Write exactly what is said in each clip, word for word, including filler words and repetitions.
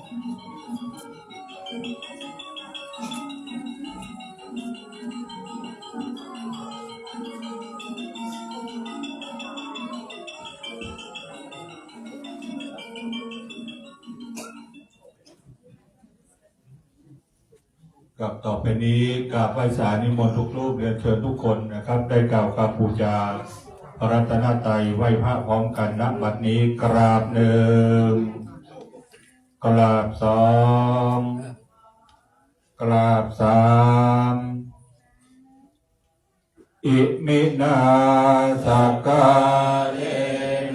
ครับ ต่อไปนี้กราบไหว้สานิมนต์ทุกรูป เรียนเชิญทุกคนนะครับ ได้กล่าวคำบูชาพระรัตนตรัย ไหว้พระพร้อมกัน ณ บัดนี้ กราบหนึ่ง กราบสอง กราบสาม อิมินา สักกาเล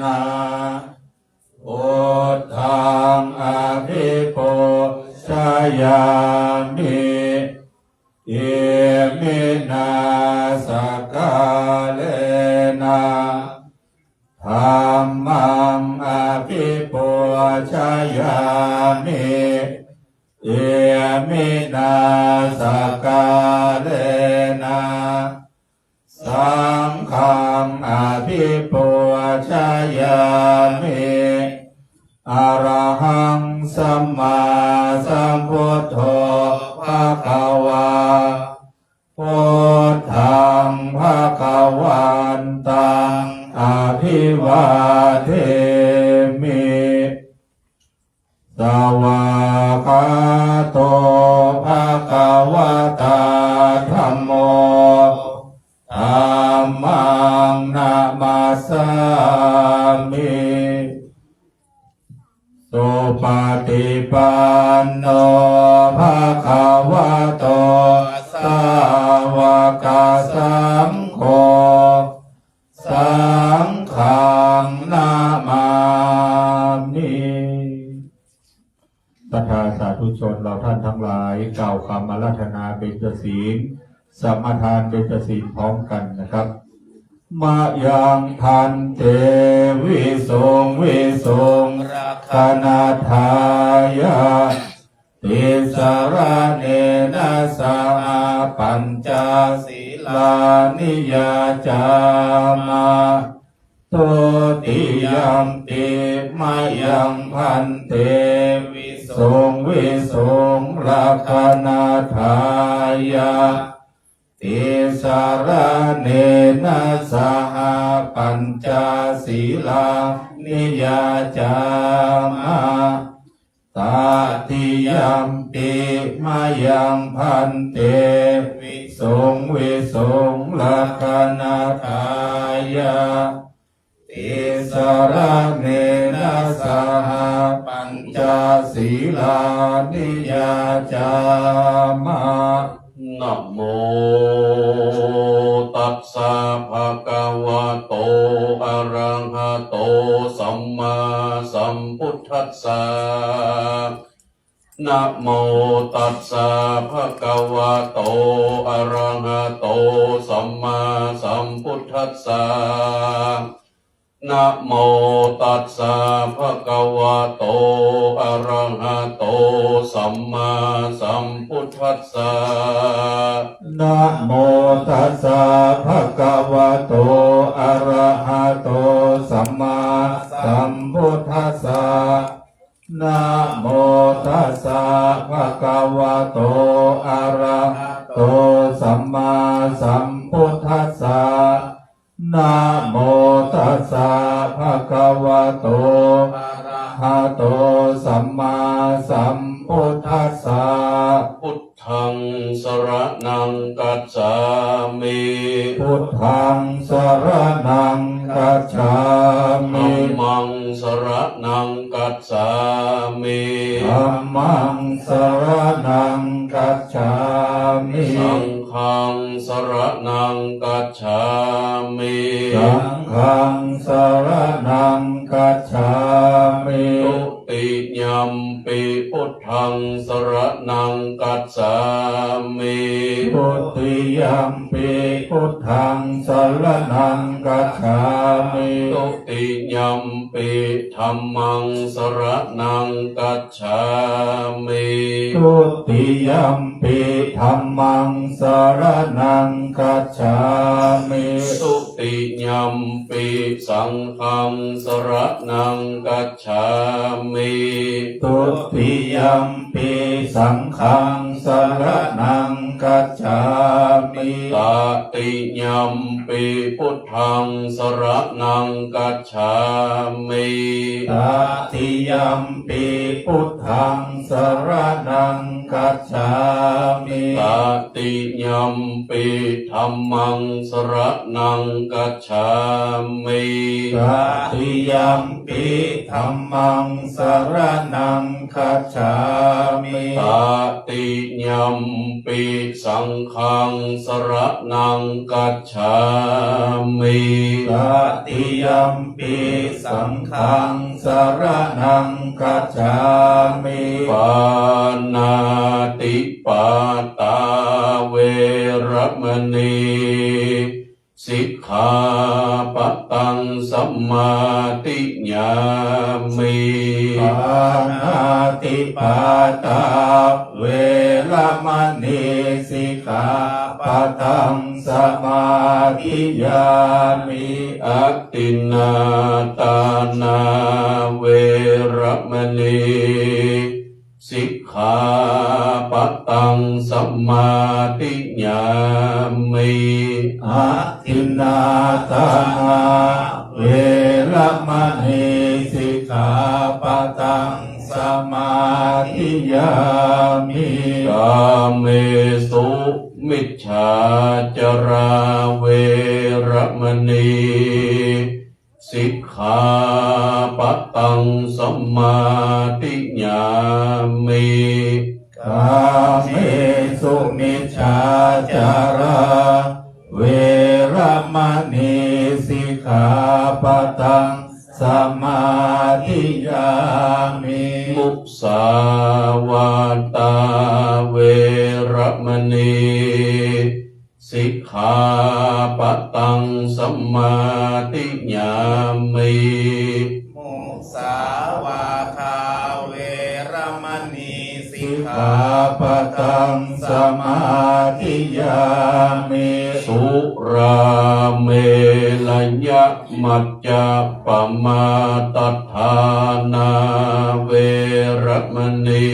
นะ พุทธัง อภิปูชยามิ อิมินา สักกาเลนะ ธัมมัง อภิปูชยามิ อิมินา สักกาเลนะ สังฆัง อภิปูชยามิ อะระหัง สัมมาสัมพุทโธ ภะคะวา พุทธัง ภะคะวันตัง อะภิวาเทมิ สวากขาโต ภะคะวะตา ธัมโม ธัมมัง นะมัสสามิ สุปะฏิปันโน ภะคะวะโต สาวกสังโฆ สังฆัง นะมามิ ศรัทธาสาธุชนเราท่านทั้งหลาย กล่าวคำอาราธนาเบญจศีล สมาทานเบญจศีลพร้อมกันนะครับ มะยัง ภันเต วิสุง วิสุง รักขะณัฏฐายะ ติสสะระเณนะ สหะ ปัญจสีลานิ ยาจามะ ทุติยัมปิ มะยัง ภันเต วิสุง วิสุง รักขะณัฏฐายะ ติสสะระเณนะ สหะ ปัญจสีลานิ ยาจามะ ตติยัมปิ มะยัง ภันเต วิสุง วิสุง รักขะณัฏฐายะ ติสสะระเณนะ สหะ ปัญจสีลานิ ยาจามะ นะโมตัสสะ ภะคะวะโต อะระหะโต สัมมาสัมพุทธัสสะ นะโมตัสสะ ภะคะวะโต อะระหะโต สัมมาสัมพุทธัสสะ นะโมตัสสะ ภะคะวะโต อะระหะโต สัมมาสัมพุทธัสสะ นะโมตัสสะ ภะคะวะโต อะระหะโต สัมมาสัมพุทธัสสะ นะโมตัสสะ ภะคะวะโต อะระหะโต สัมมาสัมพุทธัสสะ นะโมตัสสะ ภะคะวะโต อะระหะโต สัมมาสัมพุทธัสสะ พุทธัง สะระณัง กัจฉามิ พุทธัง สะระณัง กัจฉามิ ธัมมัง สะระณัง กัจฉามิ ธัมมัง สะระณัง กัจฉามิ สังฆัง สะระณัง กัจฉามิ สังฆัง สะระณัง กัจฉามิ ทุติยัมปิ พุทธัง สะระณัง กัจฉามิ ทุติยัมปิ พุทธัง สะระณัง กัจฉามิ ทุติยัม Dutiyampi dhammaṃ saraṇaṃ gacchāmi. Dutiyampi dhammaṃ saraṇaṃ gacchāmi. Dutiyampi saṅghaṃ saraṇaṃ gacchāmi. Dutiyampi saṅghaṃ saraṇaṃ gacchāmi. Tatiyampi buddhaṃ saraṇaṃ gacchāmi. Tatiyampi buddhaṃ saraṇaṃ gacchāmi. Tatiyampi dhammaṃ saraṇaṃ gacchāmi. Tatiyampi dhammaṃ saraṇaṃ gacchāmi. Tatiyampi saṅghaṃ saraṇaṃ gacchāmi. Tatiyampi saṅghaṃ saraṇaṃ gacchāmi. Pāṇātipātā veramaṇī sikkhāpadaṃ samādiyāmi. Pāṇātipātā veramaṇī sikkhāpadaṃ samādiyāmi. Adinnādānā veramaṇī sikkhāpadaṃ samādiyāmi. Adinnādānā veramaṇī sikkhāpadaṃ samādiyāmi. Kāmesu micchācārā veramaṇī sikkhāpadaṃ samādiyāmi. Kāmesu micchācārā veramaṇī sikkhāpadaṃ samādiyāmi. Musāvādā veramaṇī sikkhāpadaṃ samādiyāmi. Musāvādā veramaṇī sikkhāpadaṃ samādiyāmi. Surāmerayamajjapamādaṭṭhānā veramaṇī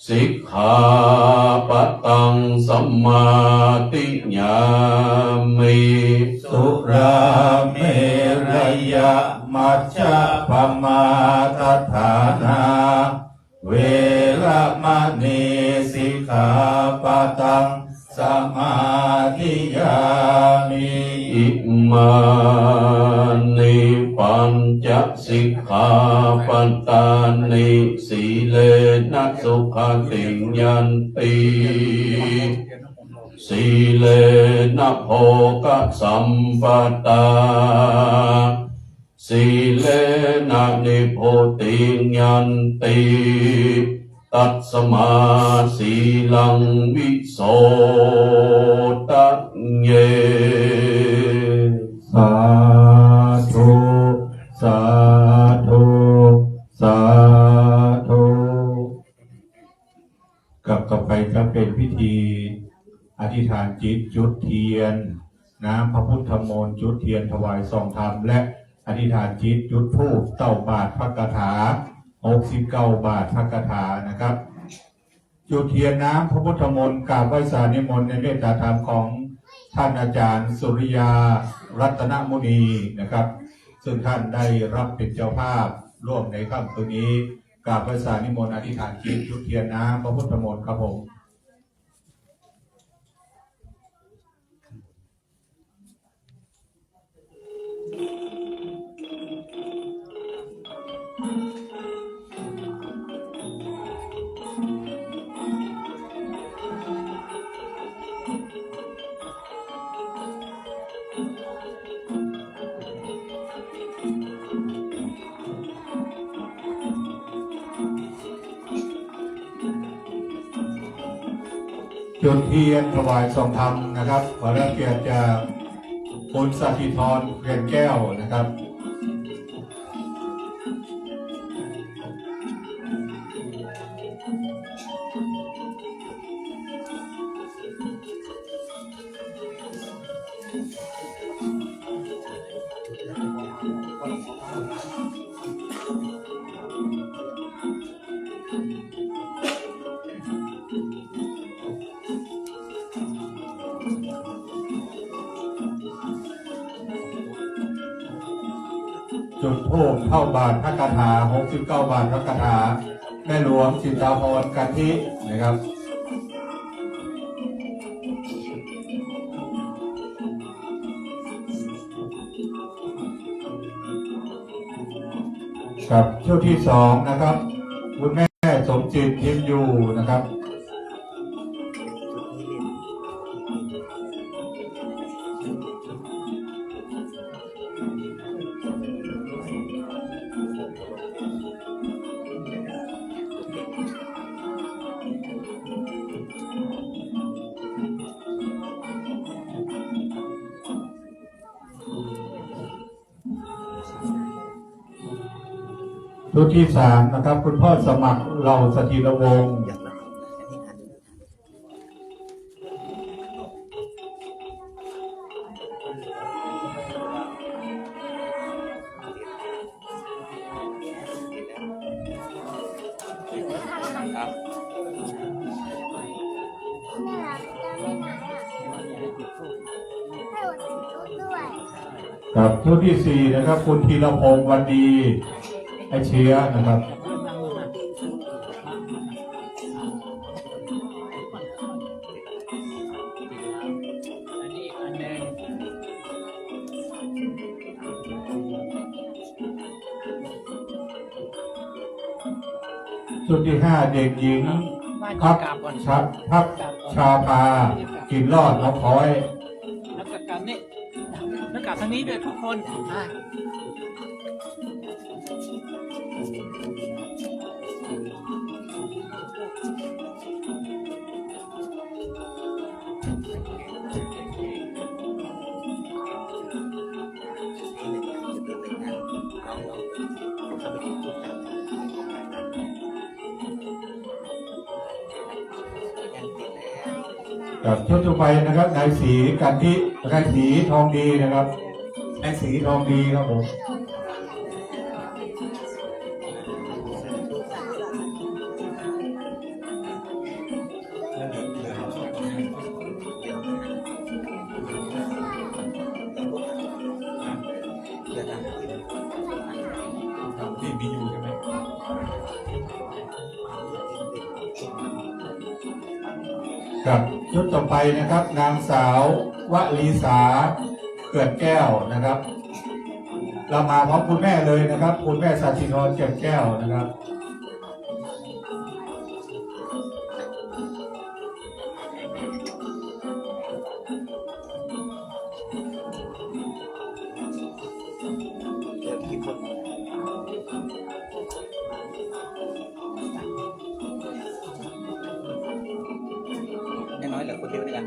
sikkhāpadaṃ samādiyāmi. Surāmerayamajjapamādaṭṭhānā veramaṇī sikkhāpadaṃ samādiyāmi. Imāni pañca sikkhāpadāni. Sīlena sugatiṃ yanti, sīlena bhogasampadā, sīlena nibbutiṃ yanti, tasmā sīlaṃ visodhaye. Sādhu, sādhu, sādhu. กลับ กลับไปก็เป๋นพิธีอธิษฐานจิต จุดเทียน น้ำพระพุทธมนต์ จุดเทียนถวายซองธรรม และอธิษฐานจิต จุดธูป เต้าบาตรพระคาถา หกสิบเก้าบาทพระคาถานะครับ จุดเทียนน้ำพระพุทธมนต์ กราบไหว้สานิมนต์ในเมตตาธรรมของท่านอาจารย์สุริยารัตนมุนีนะครับ ซึ่งท่านได้รับเป็นเจ้าภาพร่วมในค่ำคืนนี้ กราบไหว้สานิมนต์อธิษฐานจิต จุดเทียนน้ำพระพุทธมนต์ครับผม จุดเทียนถวายซองธรรมนะครับ ขอรับเกียรติจากคุณสถิธร เพียรแก้วนะครับ จุดธูปเข้าบาตรพระคาถา หกสิบเก้าบาตรพระคาถา แม่หลวงจิตราภรณ์กันทินะครับ ครับ ชุดที่สองนะครับ คุณแม่สมจิตพิมพ์อยู่นะครับ ชุดที่สามนะครับ คุณพ่อสมัคร เหล่าสถิรวงศ์ ครับ ชุดที่สี่นะครับ คุณธีรพงษ์ วันดี ไอ้เชื้อนะครับ ชุดที่ห้า เด็กหญิง พักชา พักชาภา กินรอด น้องพลอย แล้วกลับนี่ แล้วกลับทางนี้ด้วยทุกคน อ่ะ ครับ ชุดต่อไปนะครับ นายศรีกันทิ นายศรีทองดีนะครับ นายศรีทองดีครับผม ครับ ชุดต่อไปนะครับ นางสาววลีสา เกื่อนแก้วนะครับ เรามาพร้อมคุณแม่เลยนะครับ คุณแม่สาธิธร เกื่อนแก้วนะครับ น้อยๆ เหลือคนเดียวนี่กัน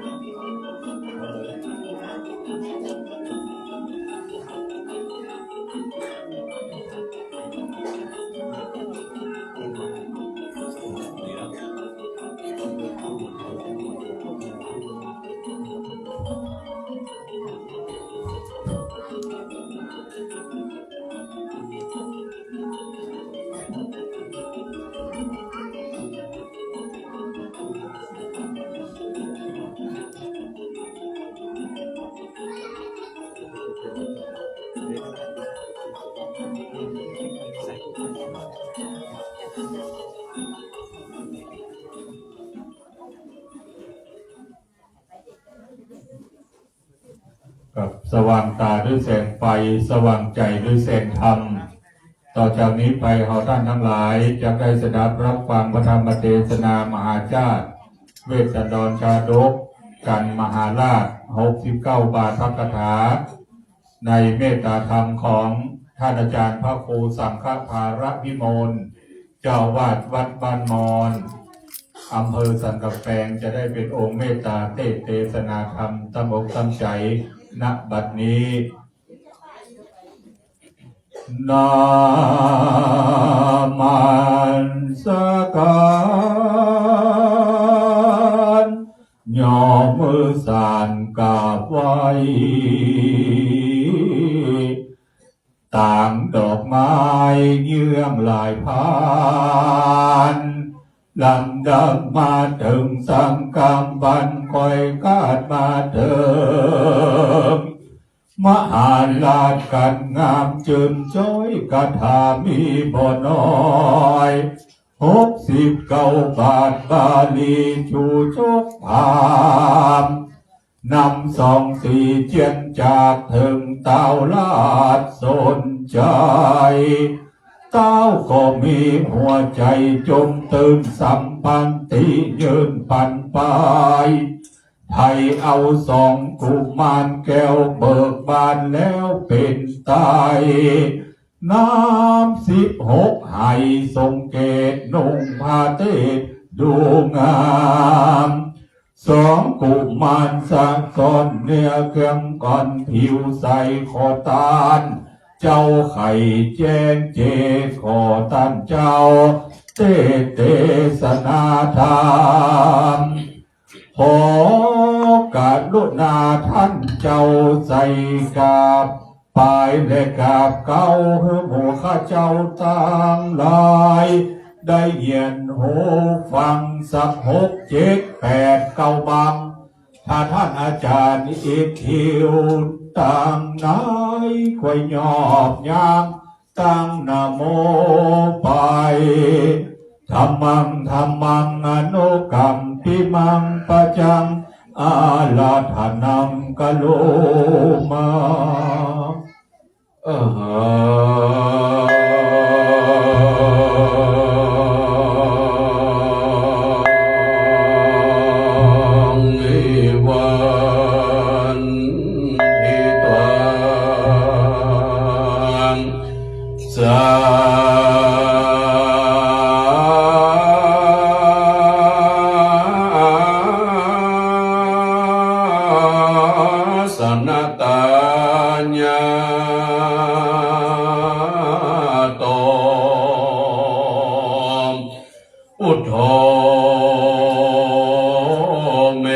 ครับ สว่างต๋าด้วยแสงไฟ สว่างใจ๋ด้วยแสงธรรม ต่อจากนี้ไปเฮาต้านตังหลายจะได้สดับรับฟังพระธรรมเตสนามหาชาติ เวสสันดรชาดก กัณฑ์มหาราช หกสิบเก้าบาทพระคาถา ในเมตตาธรรมของท่านอาจารย์พระครูสังฆภารวิมล เจ้าอาวาสวัดบ้านมอน อำเภอสันกำแปง จะได้เป๋นองค์เมตตาเตสน์เตสนาธรรมตั้งอกตั้งใจ๋ ณ บัดนี้ นมัสก๋าน ยกมือสันกราบไหว้ ตางดอกไม้เยื่องหลายพาน ลำดับมาเถิงสามกำบั้น ค่อยกาดมาเถิง มหาราชกั๋นงามจื้นจ้อย กาถามีบ่น้อย หกสิบเก้าบาท บาลีชูชกพราหมณ์ นำสองสีเจียนจากเถิงต้าวราชสนชัย ต้าวก็มีหัวใจ๋จมตื่นสัมพันธ์ตี้ยื่นปันไป ไถ่เอาสองกุมารแก้วเบิกบานแล้วเป๋นใต้ น้ำสิบหกไหทรงเกศ นุ่งผ้าเตศดูงาม สองกุมารสะสอนเนื้อเครื่องอ่อนผิวใส ขอต้านเจ้าไขแจ้งเจต ขอต้านเจ้าเตศน์เตสนาธรรม ขอกรุณาต้านเจ้าใส่กราบ ปายและกราบเกล้าหื้อหมู่ข้าเจ้าตังหลาย ได้เหียนหูฟังสักหกเจ็ดแปดเก้าบั้ง ถ้าต้านอาจ๋ารย์อิทธิวตังไหน ค่อยยอบยามตั้งนะโมไป ธัมมัง ธัมมัง อนุกัมปิมัง ปัจจัง อาราธนัง กะโรมา อะหัง เอวัง ทิตัง สาสนตายาโต พุทโธ เม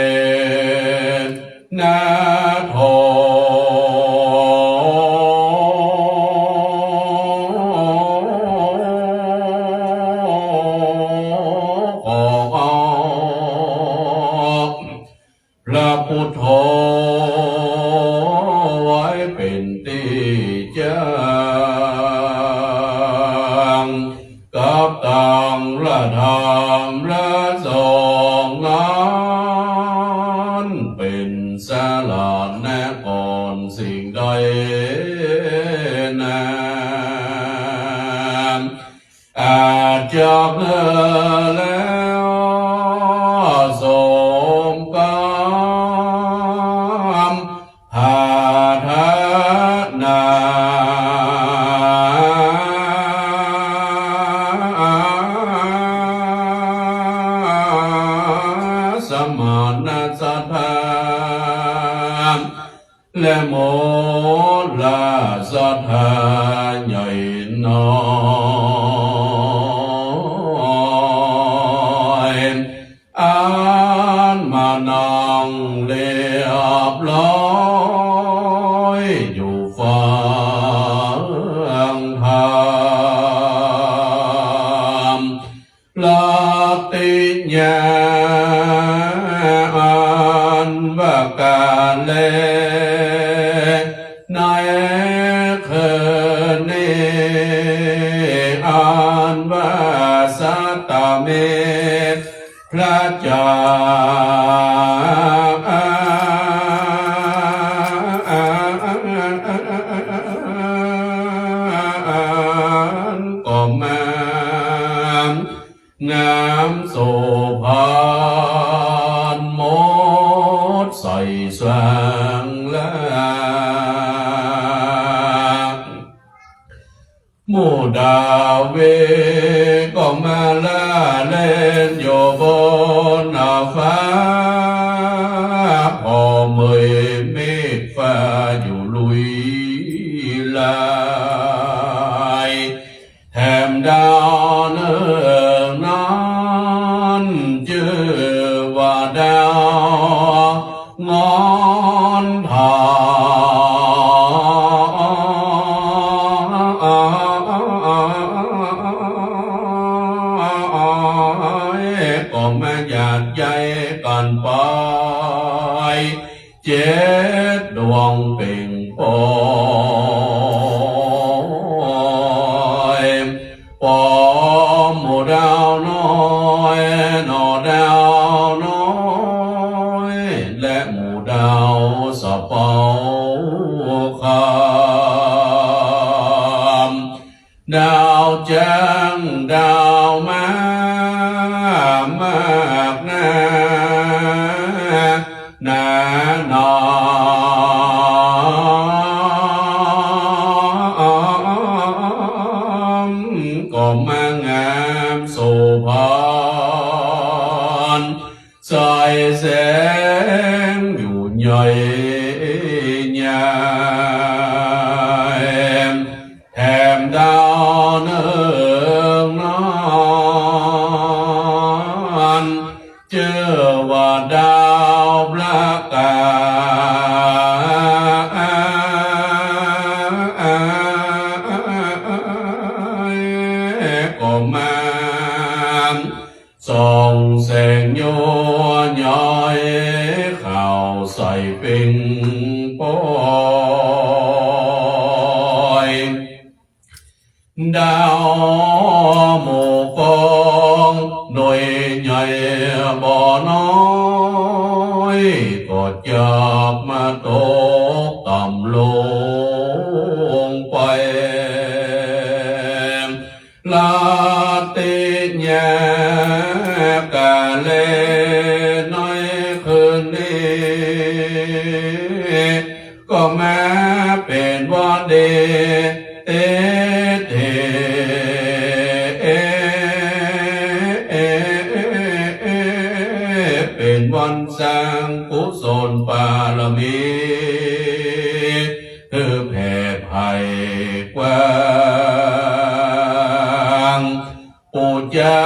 นะโถ ขอเอาพระพุทโธไว้เป๋นตี้จัง กับตังพระธรรมพระสงฆ์นั้น เป๋นสรณะก่อนสิ่งใดนา อาจจะเผลอแล้วสมกำ ปรารถนา สมณศรัทธา และหมู่ราชศรัทธาใหญ่น้อย อันมานั่งเรียบร้อยอยู่ฟังธรรม ปฏิญญาอันว่าการแล ในคืนนี้ อันว่าสัตตเมตร พระเจ้าก็มา งามโสภาหมดใสสว่างแล้ว หมู่ดาวเวก็มาล่าเล่นอยู่บนฟ้า พอเมยเมฆฟ้าอยู่ลุยลาย แถมดาวหนึ่งนั้นจื้อว่าดาว งอนทอง มาหยาดใยกั๋นไป เจ็ดดวงเป่งปอย ปอหมู่ดาวน้อย หน่อดาวน้อย และหมู่ดาวสะเปาคำ ดาวแจ้งดาวมามากนา หนาหนอ ก็มางามโสภณ สายแสงอยู่ใหญ่ใหญ่ แถมดาวเนิงนั้น จื้อว่าดาวประกาศ ก็มา ส่องแสงยัวใหญ่ เข้าใส่เป่งปอย ดาวหมู่กองหน่วยใหญ่บ่น้อย ก็จักมาตกต่ำลงไป ลาติยากาเล ในคืนนี้ ก็มาเป๋นวันดีเต๊ดเต๊ เป๋นวันสร้างกุศลบารมี หื้อแผ่ไพร่กว้าง ปู๋จา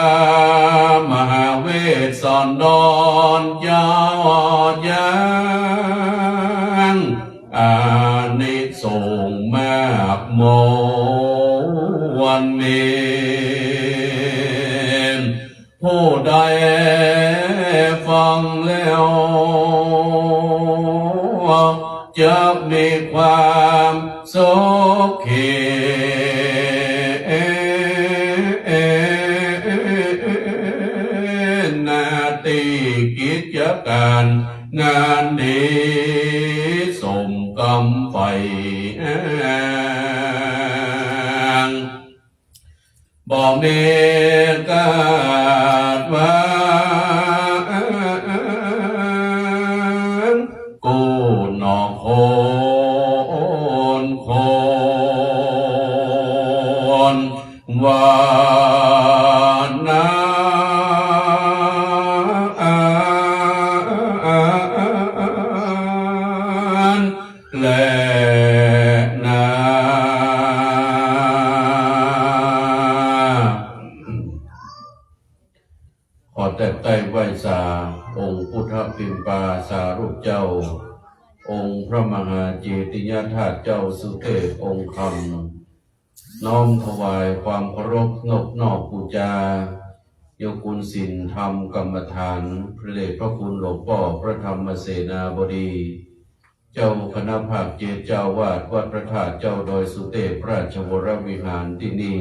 มหาเวสสันดรเจ้ายัง อานิสงส์มากมวลมี ผู้ใดฟังแล้ว จะมีความสุขี หน้าตี้กิจก๋านงานดี สมกำใฝ่อ้าง บ่มีขาดหวัง กู้นอกคน คนวานา แลนา ขอแต๊ใต้ไหว้สา องค์พุทธปิมปาสารูปเจ้า องค์พระมหาเจติยธาตุเจ้าสุเตพองค์คำ น้อมถวายความเคารพนบนอบปู๋จา ยกคุณศีลธรรมกรรมฐาน พระเดชพระคุณหลวงป้อพระธรรมเสนาบดี เจ้าคณะภาคเจ็ด เจ้าอาวาสวัดพระธาตุเจ้าดอยสุเตพราชวรวิหารตี้นี่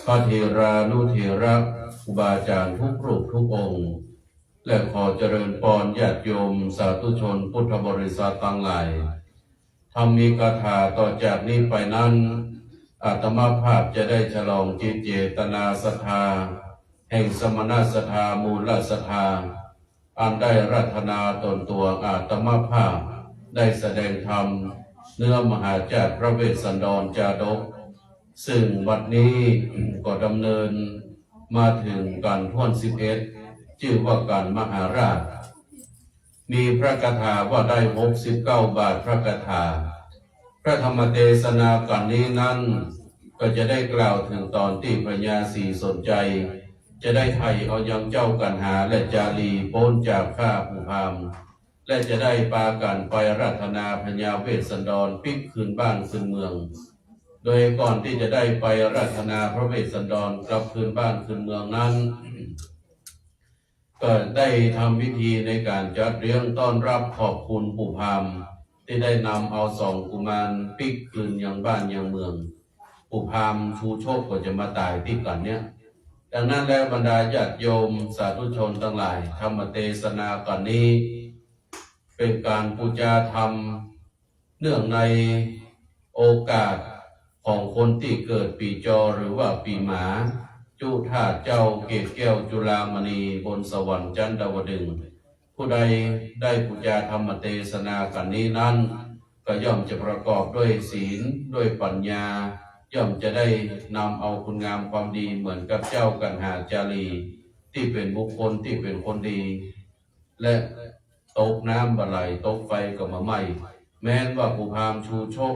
พระเถรานุเถระ ครูบาอาจารย์ทุกรูปทุกองค์ และขอเจริญปอนญาติโยมสาธุชนพุทธบริษัทตังหลาย ธรรมีกถาต่อจากนี้ไปนั้น อาตมาภาพจะได้ฉลองจิตเจตนาศรัทธา แห่งสมณศรัทธา มูลศรัทธา อันได้อาราธนาต๋นตวง อาตมาภาพได้แสดงธรรม เนื้อมหาจาตุพระเวสสันดรจาดก ซึ่งบัดนี้ก็ดำเนินมาเถิงก๋านถ้วนสิบเอ็ด จื้อว่าก๋านมหาราช มีพระคาถาว่าได้หกสิบเก้าบาทพระคาถา พระธรรมเตสนาก๋านนี้นั้น ก็จะได้กล่าวเถิงต๋อนตี้พญาศรีสนชัย จะได้ไถ่เอายังเจ้ากัณหาและจารีป๊นจากข้าผู้พราหมณ์ และจะได้ปากั๋นไปอาราธนาพญาเวสสันดรปิ๊กคืนบ้านคืนเมือง โดยก่อนตี้จะได้ไปอาราธนาพระเวสสันดรกลับคืนบ้านคืนเมืองนั้น ก็ได้ทำพิธีในก๋านจัดเลี้ยงต้อนรับขอบคุณปู่พราหมณ์ตี้ได้นำเอาสองกุมารปิ๊กคืนยังบ้านยังเมือง ปู่พราหมณ์ชูโชคก็จะมาต๋ายตี้กั๋นเนี้ย ดังนั้นแล้วบรรดาญาติโยมสาธุชนตังหลาย ธรรมเตสนากั๋นนี้ เป๋นก๋านปู๋จาธรรม เนื่องในโอกาสของคนตี้เกิดปี๋จอหรือว่าปี๋หมา จุฑาเจ้าเกศแก้วจุฬามณีบนสวรรค์จันทวดึงส์ ผู้ใดได้ปู๋จาธรรมเตสนากั๋นนี้นั้น ก็ย่อมจะประกอบด้วยศีล ด้วยปัญญา ย่อมจะได้นำเอาคุณงามความดีเหมือนกับเจ้ากัณหาจารี ตี้เป๋นบุคคลตี้เป๋นคนดี และตกน้ำบ่ไหล ตกไฟก็บ่ไหม้ แม้นว่าปู่พราหมณ์ชูโชค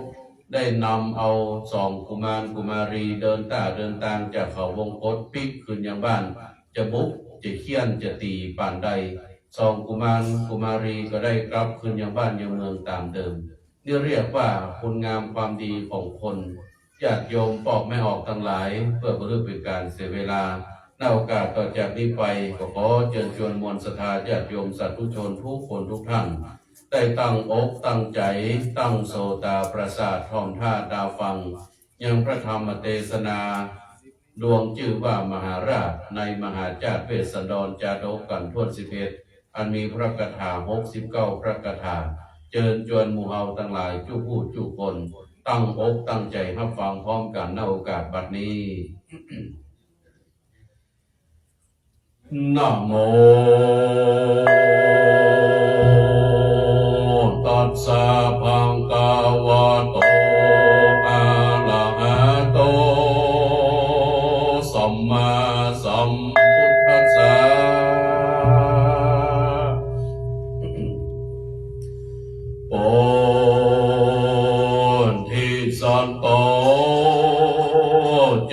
ได้นำเอาสองกุมารกุมารีเดินต้าเดินตางจากเขาวงกตปิ๊กคืนยังบ้าน จะบุก จะเฆี่ยน จะตี๋ป่านใด สองกุมารกุมารีก็ได้กลับคืนยังบ้านยังเมืองต๋ามเดิม นี่เรียกว่าคุณงามความดีของคน ญาติโยมปอกแม่ออกตังหลาย เปื้อบ่หื้อเป๋นก๋านเสียเวลา ในโอกาสต่อจากนี้ไป ก็ขอเจิญจวนมวลศรัทธาญาติโยมสาธุชนทุกคนทุกท่าน ได้ตั้งอกตั้งใจ๋ ตั้งโสตประสาท ถ่อมถ้าต๋าฟัง ยังพระธรรมเตสนา ดวงจื้อว่ามหาราช ในมหาจาติเวสสันดรจาดกกัณฑ์ถ้วนสิบเอ็ด อันมีพระคาถาหกสิบเก้าพระคาถา เจิญจวนหมู่เฮาตังหลายจุผู้จุคน ตั้งอกตั้งใจ๋ฮับฟังพร้อมกั๋น ณ โอกาสบัดนี้ นะโม ตัสสะ ภะคะวะโต อะระหะโต สัมมาสัมพุทธัสสะ โพธิสัตโต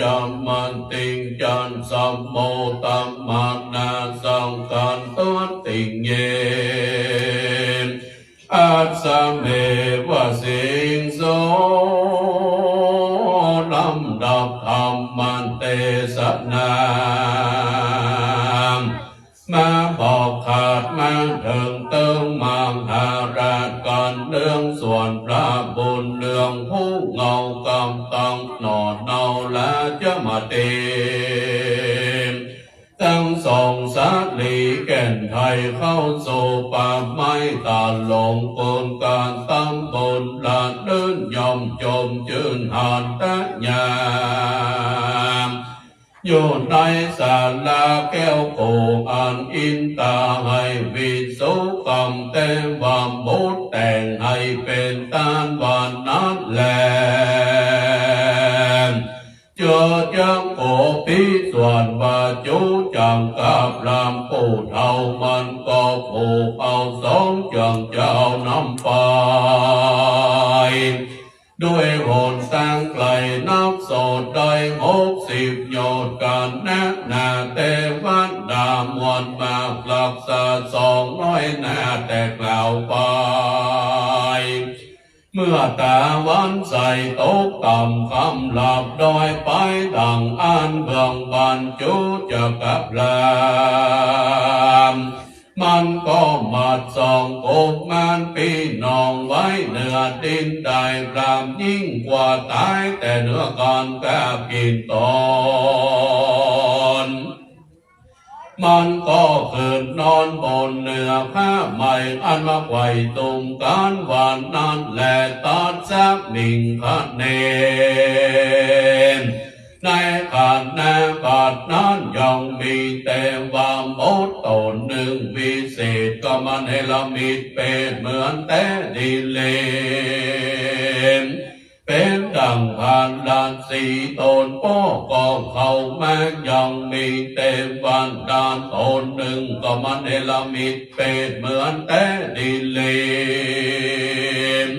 จะมะติง จัสสะโม ตะมะนะสัง ขันตัตติง เย อัสสะเมวะสิงโส ลำดับธรรมเตสนา มาบอกขาดมาเถิงเติงมหาราชกั๋น เรื่องส่วนพระบุญเรืองผู้เงากำตังหน่อเนาราชมะเต ตังสองสาลีแก่นไทยเข้าสู่ป่าไม้ตาดหลง กุลก๋านตำบลละเดินย่อมจมจื้นหาดตะยาม อยู่ในศาลาแก้วโขงอันอินตาให้วิสุกรรมแต่ว่าบุตรแต่งให้เป๋นต้านว่านั้นแล เจ้าจักโกภิสวรรค์ว่าจุจังกับลำปู่เฒ่ามันก็ผูกเอาสองเจื้องเจ้านำไป ด้วยหนตางไก๋นักโสดได้หกสิบโยชน์ กั๋นนักหนาเตวดามวลมากลักษาสองร้อยหน้าแต่กล่าวไป เมื่อตาวันใสตกต่ำค่ำหลับดอยไปดั่งอั้น เบื้องบ้านจุจักกับลำ มันก็หมัดสองกุมารปี้น้องไว้เหนือดินได้ พรามยิ่งกว่าต๋ายแต่เหนือก๋านกากิ๋นตอน มันก็ขึ้นนอนบนเนื้อผ้าใหม่อันมาไขว่ตุ้มกั๋นว่านั้นแล ตัสมิงคะเน ในขณะบัดนั้นยังมีเตวบุตรต๋นนึ่ง วิเศษกมเนรมิตเปรตเหมือนแต๊ดินเลน เป๋นดั่งพระราศีต๋นป้อก็เข้ามา ยังมีเตวดาต๋นนึ่ง กมเนรมิตเปรตเหมือนแต๊ดินเลน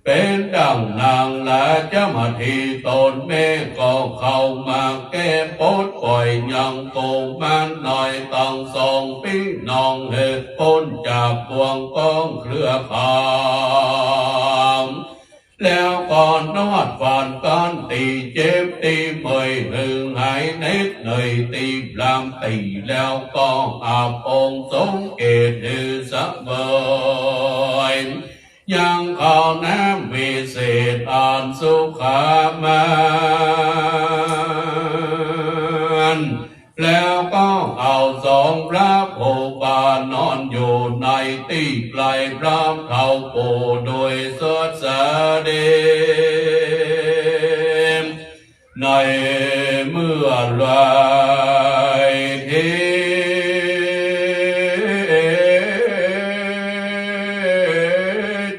เป๋นดั่งนางราชมะถีต๋นแม่ก็เข้ามาแก้ปลดป่อยยังกุมารน้อยตังสองปี้น้องหื้อป๊นจากบ่วงก๋องเครือข่าย เ แล้วก็นวดฟันก้อนตี้เจ็บตี้เมื่อยหื้อหายเหน็ดเหนื่อยตี้ปรามตี้ แล้วก็อับองค์สงเกตหื้อเสวย ยังข้าวน้ำวิเศษอันสุขามาน แล้วก็เอาสองพระผู้ปานนอนอยู่ในตี้ใกล้พร้อมเฒ่าปู่โดยสดสดี ในเมื่อไรที่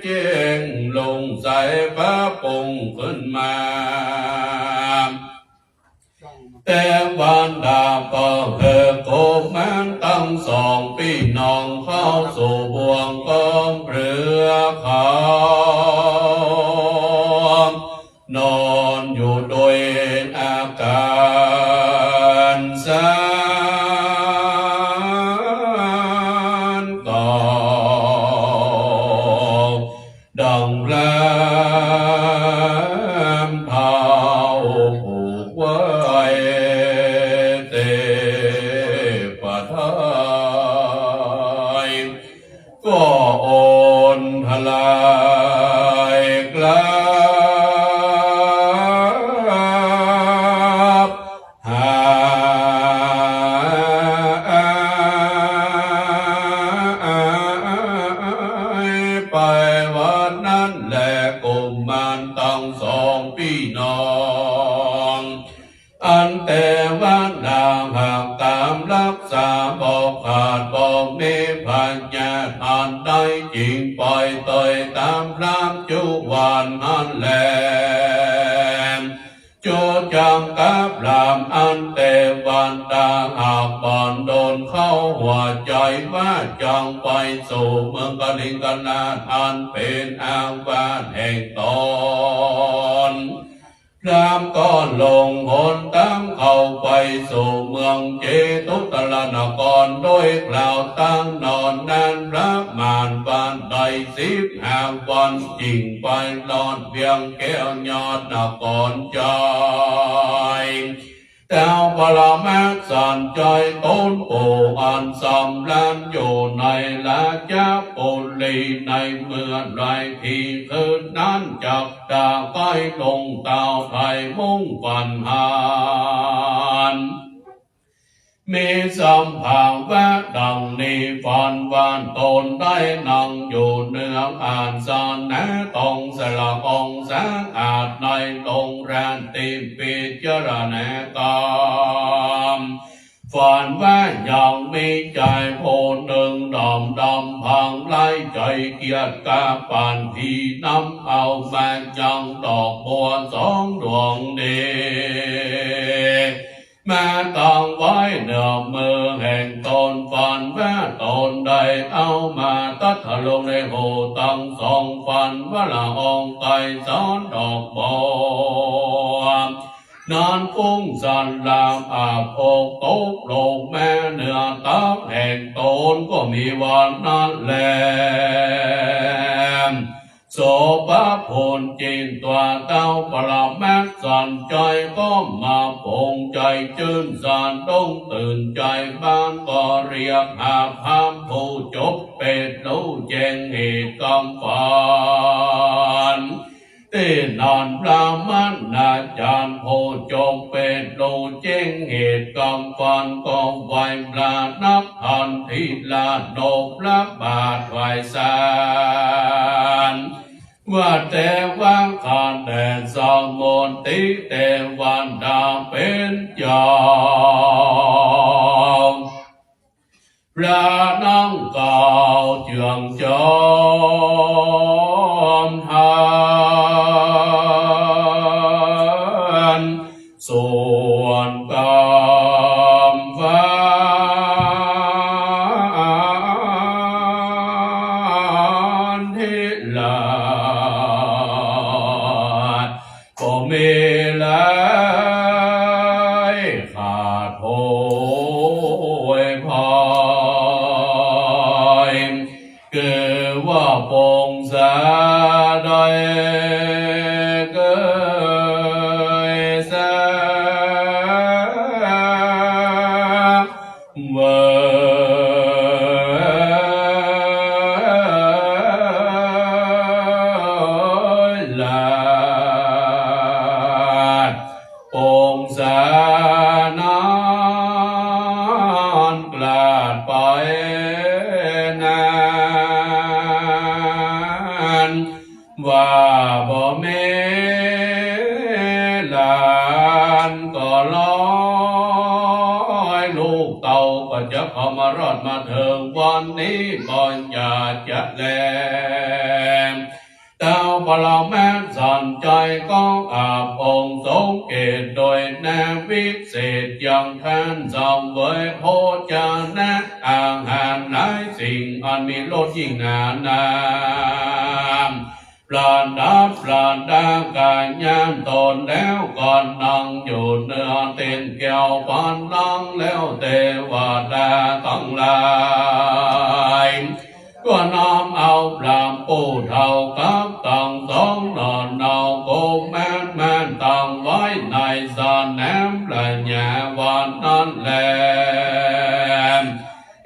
แจ้งลงใสพระปงขึ้นมา แต่วันดาก็เพิกกุมารตังสองปี้น้องเข้าสู่บ่วงกองเรือเขา นอนอยู่โดยอาก๋านสันก็ ดังแหลมเท้าผูกไว้เตปะไทย ก็โอนทลายกลับ หายไปวันนั้นแล กุมารตังสองปี้น้อง อันแต่วันดาหากต๋ามรักษาบ่ขาดบ่มีพยาธิอันใด จึงไปเตยต๋ามพรามจุวันนั้นแล โจจังกับพรามอันแต่วันดาหากบ่อนโดนเข้าหัวใจ๋ว่าจังไปสู่เมืองกลิงกนาถอันเป๋นอาวาสแห่งต๋น พรามก็ลงหนตางเข้าไปสู่เมืองเจตุตรนคร โดยคราวตางนอนนั้นประมาณวันได้สิบห้าวัน จึงไปรอดเวียงแก้วยอดนครชัย เท้าปรมาจารย์ใจ๋ต๋นผู้อันสำราญอยู่ในราชบุรี ในเมื่อไรตี้คืนนั้นจักดาใก้ลงเต้าไทยมุ่งฝันหัน มีสภาวะดังนี้ ฝันว่าต๋นได้นั่งอยู่เหนืออาสนะ ตรงสละองค์สะอาดในโรงแรมตี้พิจารณากาม ฝันว่ายังมีจายผู้นึ่งดำดำพังไร้ใจ๋เกียจกาปานผีนำเอามายังดอกบัวสองดวงนี้ มาตั้งไว้เหนือมือแห่งต๋น ฝันว่าต๋นได้เอามาตัดลงในหูตังสอง ฝันว่าละอองไกลสอนดอกบัว นั้นฟุ้งซ่านลามอาบอบตกลงมาเหนือตักแห่งต๋น ก็มีวันนั้นแล โสภณะบุญยิ่ง ตัวเท้าปรมาจารย์ใจ๋ก็มาปงใจ๋จื้นสะดุ้งตื่นใจ๋ บางก็เรียกหาพรามผู้จบเปตรู้แจ้งเหตุความฝัน ตี้นั้นพระมณาจารย์ผู้จบเปตรู้แจ้งเหตุความฝันก็ไหว้พระนับพันทีละนบพระบาทไหว้สาร ว่าแต่ว่าข้าแต่สมุติเตวดาเป๋นเจ้า พระนางเก้าเจื้องจอมทาน ส่วนกำฝันที่หลาด ก็มีหลาย ข้าโถยพาย คือ เอ่อ ลาด ปงสานั้นกลาดไปนาน ว่าบ่มีหลานก็ลอย ลูกเต้าก็จะเข้ามารอดมาเถิงวันนี้บ่อยากจะแล เต้าปรมาจารย์สันชัยก็อาภองสงเกตโดยแนวิเศษ ยังแทนเสวยโภชนะอาหารหลายสิ่งอันมีรสยิ่งหนานาม ประดับประดากายญาณตนแล้วก็นั่งอยู่เหนือเตียงแก้วผนังแล้วเตวดาตังหลาย ก็น้อมเอาพระผู้เฒ่ากับตังสองหน่อเนากุมารมาตั้งไว้ในสนามราชวังนั้นแล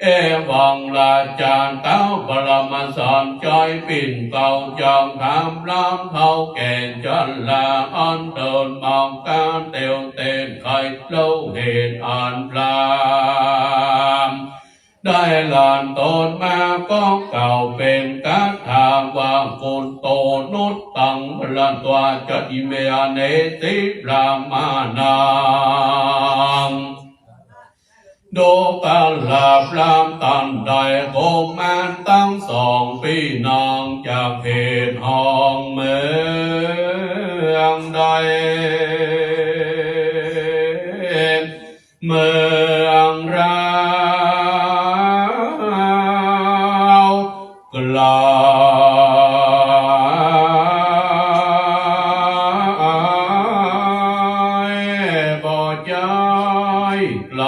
เอวังราชาเต้าปรมาจารย์สันชัยปิ้นเกล้ายังถามลำเฒ่าแก่ชราอันเดินมากาเตียวเต้น ใค่ฮู้เหตุอันพราหมณ์ได้หลั่นตนมาก็กล่าวเป๋นคาถาว่า กุโตนุตตังพลัตวาจะอิเม อเนสิพราหมานัง ดูกราบลำตันใด กุมารตังสองปี้น้องจากเขตห้องเมืองใด เมืองราวไกล บ่ใจ้ไกล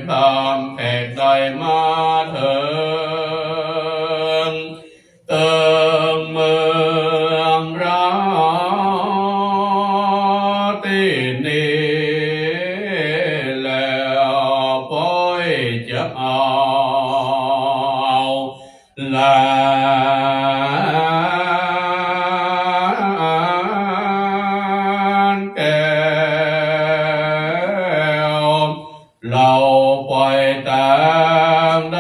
พราหมณ์แขกได้มาเถิง เถิงเมืองราวตี้นี้แล้ว ปอยจะเอา หลานแก้ว เฮาไปตางใด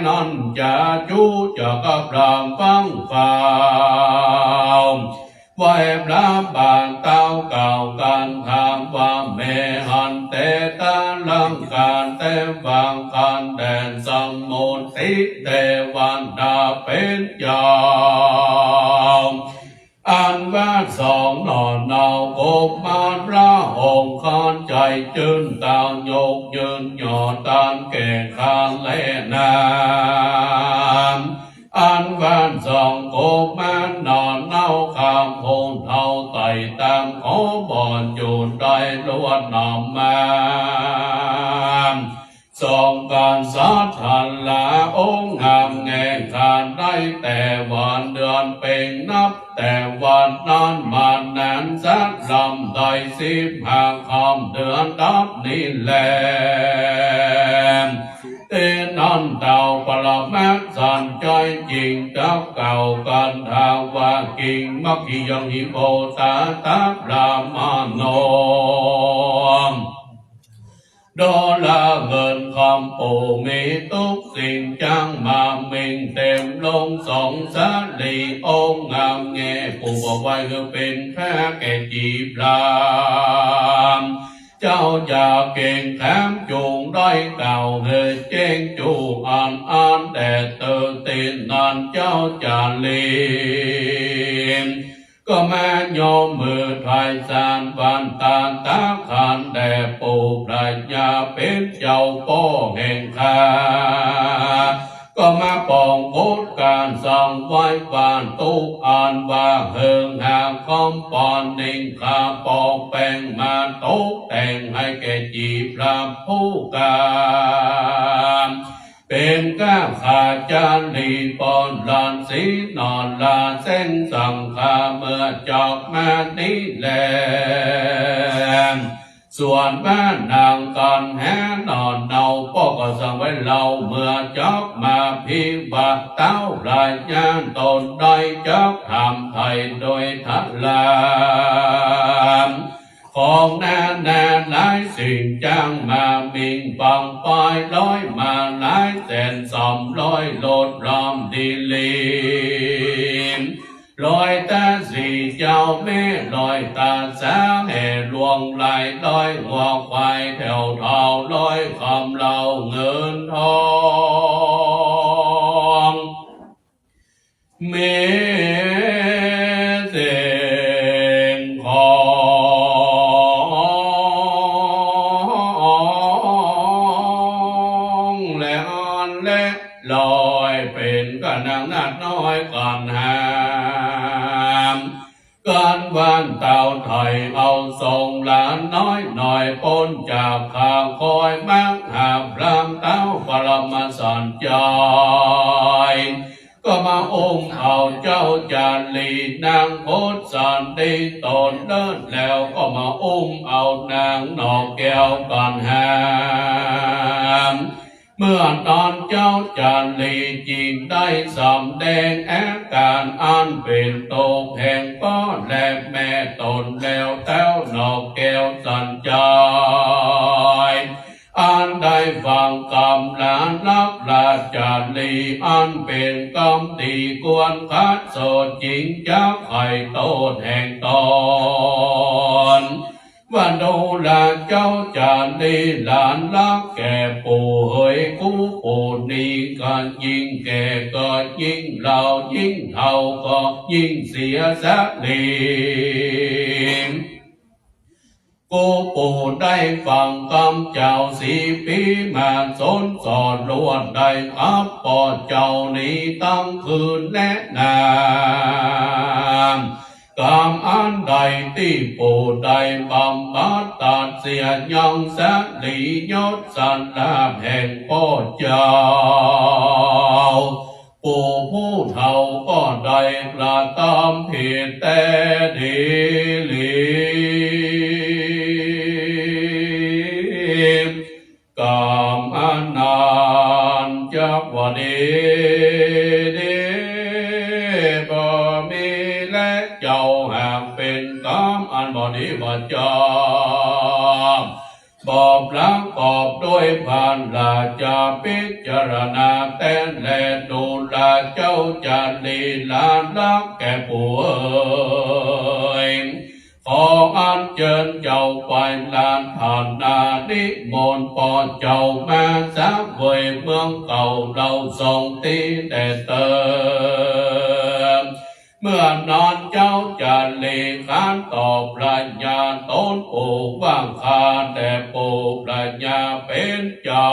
นั้น จะจุจะกับพราหมณ์ฟังข่าว ไหว้พระบาทเต้ากล่าวกันถามว่า แม้หันแต่ตาลังกาแต่วางคันแดนสมุทรสีเทวดาเป๋นเจ้า อันว่าสองหน่อเนากุมารพระองค์คันใจ๋จื้นต่างยกยืนหย่อต้านแก่ข้าแลนา อันว่าสองกุมารหน่อเนาคำผู้เฒ่าไต่ตามขอบ่อนอยู่ได้ลวดหนามมา สองกษัตริย์ลาองค์งามแงงขาดได้แต่วันเดือนเพ็ญนับแต่วันนั้นมานานสักลำได้สิบห้าค่ำเดือนตับนี้แล ตี้นั้นเต้าปรมาจารย์สันชัยจึงจักกล่าวคาถาว่า กิงมัคคิยังหิโวตาตะพราหมโณ ดูราเงินคำผู้มีทุกสิ่งจั้งมามิ่งเต็มลงสงสาลีองค์งามแงผู้บ่ไหว้หื้อเป๋นแท้แก่จีพราหมณ์เจ้าอย่าเก่งแถมจุ่งได้กล่าวหื้อแจ้งจุ่งอันอันแดดเตอร์ตี้นั้นเจ้าจาลี ก็มายกมือถวายสารวันตาตาคารแด่ปู่พระยาเป๋นเจ้าป้อแห่งข้า ก็มาปองโกศการสังไหว้วานตุ๊กข์อันว่าเหิงหาคำปอนนิ่งข้าปอกแป้งมาตกแต่งหื้อแก่จีพราหมณ์ผู้กล้า เป๋นก้าขาจารีปอนหลานสีหน่อลาแสงสังขาเมื่อจบมานี้แล ส่วนแม่นางกั๋นแหนอนเนา ป้อก็สั่งไว้เล่า เมื่อจักมาพิบัติเต้าระยะ ต๋นได้จักถามไถ่โดยทะลาม ของนานาหลายสิ่ง จักมามิ่งปังปาย ร้อยมาหลายแสน สามร้อยโลดรามดีลี ร้อยต๋าสี่เจ้าแม่ ร้อยต๋าสาวแห่หลวงหลาย ร้อยงัวควายแถวเทา ร้อยคำเหล้าเงินทอง มีสิ่งของ และอันเล็ก ร้อยเป๋นกั๋นนักนัดน้อยกั๋นหาม กั๋นวันเต้าไถ่เอาส่งหลานน้อยหน่อย ป๊นจากข้าคอยมักหาพรามเต้าปรมาสันจาย ก็มาอุ้มเอาเจ้าจารีนางโคตสันติตนเลิศ แล้วก็มาอุ้มเอานางหนอกแก้วกั๋นหาม เมื่อนั้นเจ้าจารีจึงได้สำแดงอาก๋ารอันเป๋นโตแห่งป้อและแม่ต๋นแล้ว เต้าหนอกแก้วสันจาย อันได้ฟังกำหลานรักราชจารี อันเป๋นกำตี้ควรคัดสอด จึงจักไขโต้ษแห่งต๋น ว่าดูราเจ้าจารีหลานรักแก่ปู่เหย กูปู่นี้ก็ยิ่งแก่ก็ยิ่งเฒ่า ยิ่งเฒ่าก็ยิ่งเสียสรี กูปู่ได้ฟังกำเจ้าสี่ปี๋มาสนสอนล้วน ได้อับป้อเจ้านี้ตึงคืนแนะนำ กำอันใดตี้ปู่ได้บำบัดตัดเสียยังสรียศสันลาภแห่งป้อเจ้า ปู่ผู้เฒ่าก็ได้กระตำผิดแต๊ดีหลี กำอันนั้นจักว่าดี ดีบ่มีแล เจ้าหากเป๋นกำอันบ่ดีบ่จอบ บ่ประกอบด้วยพระราชา พิจารณาแต๊แล ดูราเจ้าจารีหลานรักแก่ปู่เอ๋ย ขออัญเจิญเจ้าไปราธนานิมนต์ป้อเจ้ามาเสวยเมืองเก่าเฮาสองตี้แต๊เต๊อะ เมื่อนั้นเจ้าจารีขานตอบราชาต๋นปู่ว่า ข้าแต่ปู่พระยาเป๋นเจ้า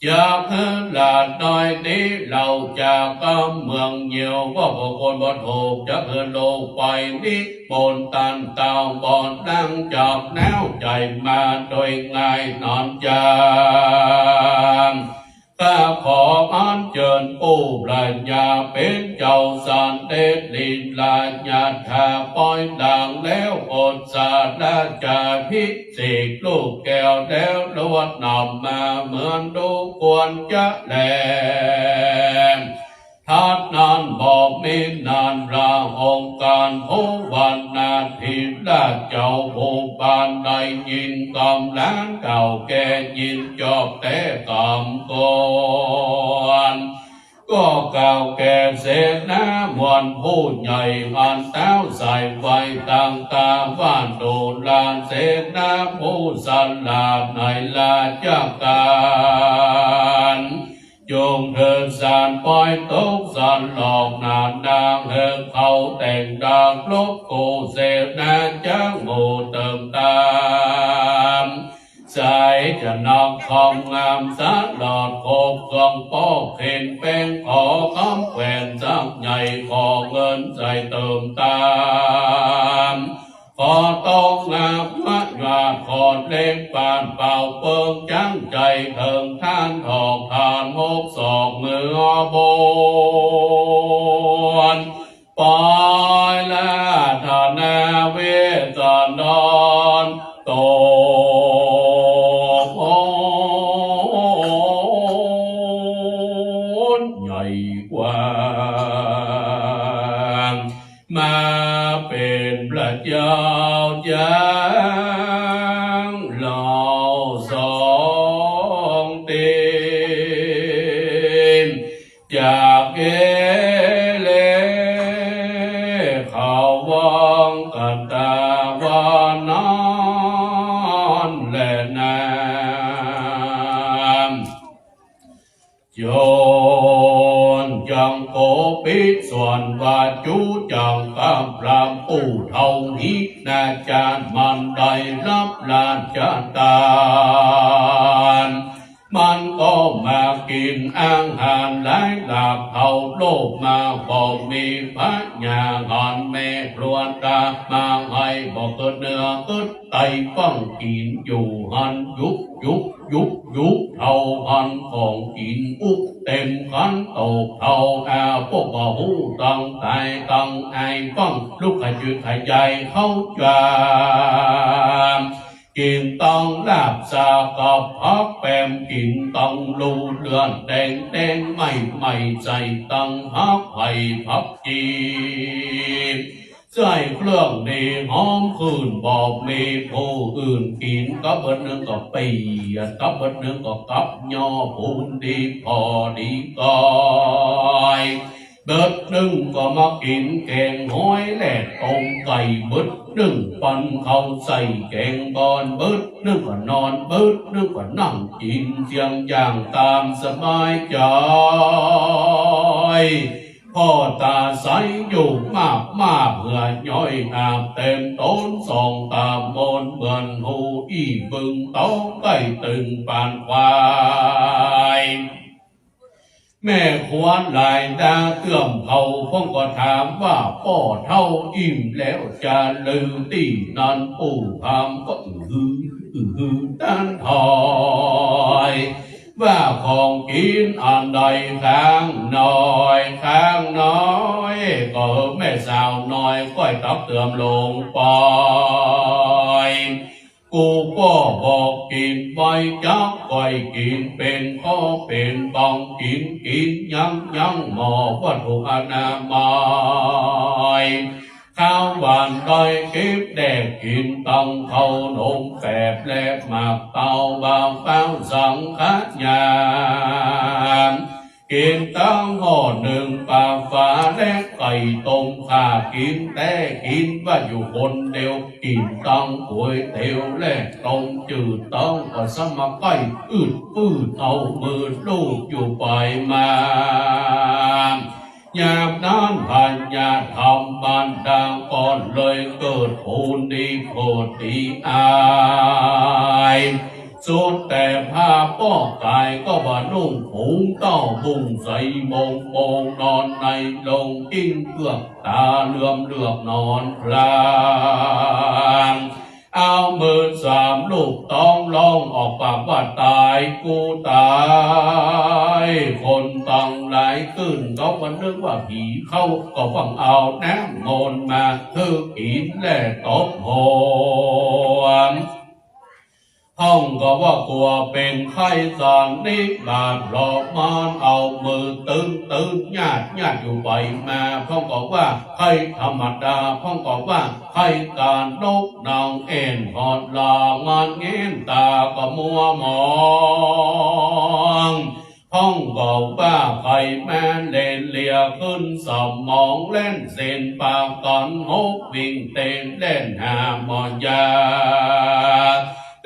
จักหื้อหลานน้อยนี้เฮาจากกำเมืองเยียว ว่าบ่ควรบ่ถูก จักหื้อลูกไปนิมนต์ต้านเต้าบ่นั่งจับแนวใจ๋มาโดยง่ายนอนจา ข้าขออัญเจิญปู่พระยาเป๋นเจ้าสันเด็จลีลาญาถาปอยหลังแล้ว โอษฐาราชาภิเษกลูกแก้วแล้ว รดน้ำมาเหมือนดูควรจะแล ทัดนั้นบ่มีนานราองค์การ โพวนาธิราชเจ้าผู้ปานได้ยินกำหลานเฒ่าแก่ยินจบแต่กำกร ก็กล่าวแก่เสนามวลผู้ใหญ่ อันเต้าใส่ไว้ตั้งตาว่า ดูราเสนาผู้สลาดในราชการ จงถือสารปอยตกสารหลอกนานา หื้อเขาแต่งดาบรบกู้เสนาจักหมู่เติมตาม ใสจะนอกคอมงามสลอดครบเครื่องปอกเข็นแป้ง ขอคำแขวนสักใหญ่ ขอเงินใส่เติมตาม ขอต้องงามมะยาดขอดเล็กปานเป่าเปิงจังใจ๋เถิงท่านถอกทานหกศอกเมือบุญ ปอยลาด ฐานะเวสสันดร โตใหญ่กว้าง มาเป๋นพระเจ้าจ๋าง เหล่าสองเต๊น จากเกเรเขาวังกันตาวันนั้นแลนา จ๋นจังโกปิดส่วนว่าจุจังกำพรามปู่เฒ่านี้นาจารย์มันได้ฮับราชตาน มันก็มากิ๋นอาหารหลายหลาก เฒ่าโลกมาบ่มีพญาหอน แม่ครัวตามาให้บ่เกิดเนื้อเกิดไต ฟั่งกิ๋นอยู่หั้น ยุบยุบยุบยุบ เฒ่าหันของกิ๋นอุกเต็มขันโตก เฒ่าอาพวกบ่ฮู้ตังต๋ายตังอาย ฟั่งลุกขยืนขยายเข้าจาม กิ๋นตังลาบสากับผักแปม กิ๋นตังลูเดือดแดงแดง ใหม่ใหม่ใส่ตังผักไผ่ผักจีน ใส่เครื่องดีหอมขึ้น บ่มีผู้อื่นกิ๋น กับเบิดนึ่งก็เปียด กับเบิดนึ่งก็กับย่อปูนดีพอดีก่อย เบิดนึ่งก็มากิ๋นแกงหอยแลต้มไก่ เบิดนึ่งปันข้าวใส่แกงบอน เบิดนึ่งก็นอน เบิดนึ่งก็นั่งกิ๋นเสียงอย่างต๋ามสบายใจ๋ พ่อต๋าใสอยู่มากมาก เหื่อย้อยอาบเต็มต๋น ส่องต๋ามนเหมือนฮูอี้บึง ต้องได้ตึงปานควาย แม่ครัวหลายต๋าเตื้อมเข้า พ่องก็ถามว่าป้อเฒ่าอิ่มแล้วจาลือ ตี้นั้นปู่พราหมณ์ก็อื้อหือ อื้อหือตันถอย ว่าของกิ๋นอันใดข้างน้อย ข้างน้อย ก็แม่สาวน้อยก้อยตักเตื้อมลงไป กูป้อบอกกิ๋นไว้จัก ก้อยกิ๋นเป๋นข้อเป๋นบอง กิ๋นกิ๋นยังยังหม้อวัตถุอนามัย ข้าวหวานได้เก็บแดก กิ๋นตังข้าวนมแปบและหมากเต้า บ่าวเป้าสังขยา กิ๋นตังห่อนึ่งปลาฟ้าและไก่ต้ม ข้ากิ๋นแต๊กิ๋นว่าอยู่คนเดียว กิ๋นตังก๋วยเตี๋ยวและต้มจืด ต้องก็สมัครใก้อืดปื้ด เอามือลูบอยู่ไปมา ยามนั้นพญาธรรมดาก็เลยเกิดปูนดีโผดดีอาย สุดแต่ผ้าป้อกายก็บ่านุ่ง ผูงเต้าบุ้งใสมงมง นอนในโลงกิ้งเกือก ต๋าเหลือมเหลือกนอนพลาง เอามือสามลูบต๊อง ร้องออกปากว่าต๋าย กูต๋าย คนตังหลายขึ้น เขาก็นึกว่าผีเข้า ก็ฟั่งเอาน้ำมนต์มาหื้อกิ๋นและตบหัว พ่องก็ว่ากั๋วเป๋นไข้สันนิบาต เพราะมันเอามือตึงตึงยาดยาดอยู่ไปมา พ่องก็ว่าไข้ธรรมดา พ่องก็ว่าไข้กานก นางแอ่นหอดหลัง มันแง้นต๋าก็มัวมอง พ่องก็ว่าไข้มาเลเรียขึ้นสมอง แล่นเส้นปากกั๋นหก วิ่งเต้นแล่นหาหมอยา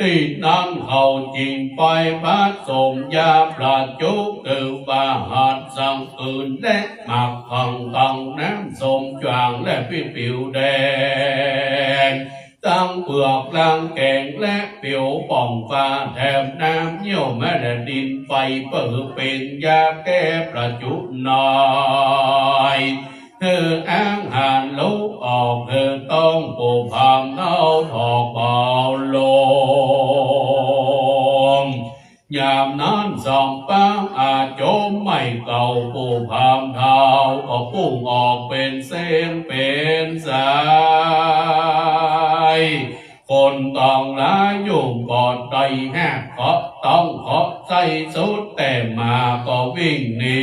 ตี้นั้นเขาจึงไปผสมยาประจุก คือว่าหัดสังกืนและหมากขังตังน้ำส้มจ๋างและปิ๊บปิ๋วแดง ตังเปลือกลางแกงและปิ๋วป่องฟ้า แถมน้ำเยี่ยวแม่และดินไฟ เปื้อเป๋นยาแก้ประจุน้อย หื้ออาหารลุกออก หื้อต้องปู่พราหมณ์เฮาถอกเบาลง ยามนั้นสองป้าอาโจมไหม้เกล้า ปู่พราหมณ์เฒ่าก็พุ่งออกเป๋นเสียงเป๋นสาย คนตังหลายอยู่บ่ได้ฮัก เกาะต้องเกาะใจ๋สุด แต่หมาก็วิ่งหนี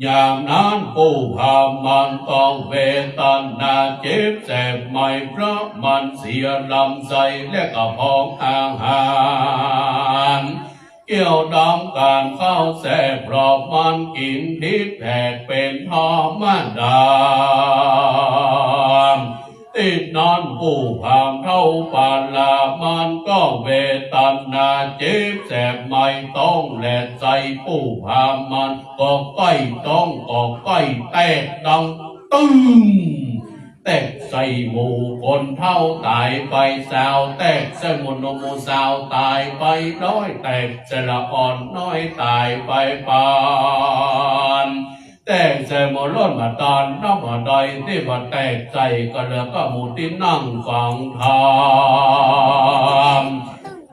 ยามนั้นปู่พราหมณ์มันต้องเวทนาเจ็บแสบไหม้ เพราะมันเสียลำไส้และก็พองอาหาร เกี่ยวดำก๋านเข้าแซ่บ เพราะมันกิ๋นผิดแผกเป๋นธรรมดา ตี้นั้นปู่พราหมณ์เฒ่าปาลามันก็เวทนาเจ็บแสบไหม้ ต๊องและใจ๋ปู่พราหมณ์มันก็ใก้ต๊องก็ใก้แตกดังตึ้ง แตกใส่หมู่คนเฒ่าต๋ายไป สาวแตกใส่หมู่หนุ่มหมู่สาวต๋ายไป ร้อยแตกใส่ละอ่อนน้อยต๋ายไปปาน แตกใส่หมู่ล้นมาตานนับบ่ได้ ตี้บ่แตกใส่ก็เหลือก้าหมู่ตี้นั่งฟังธรรม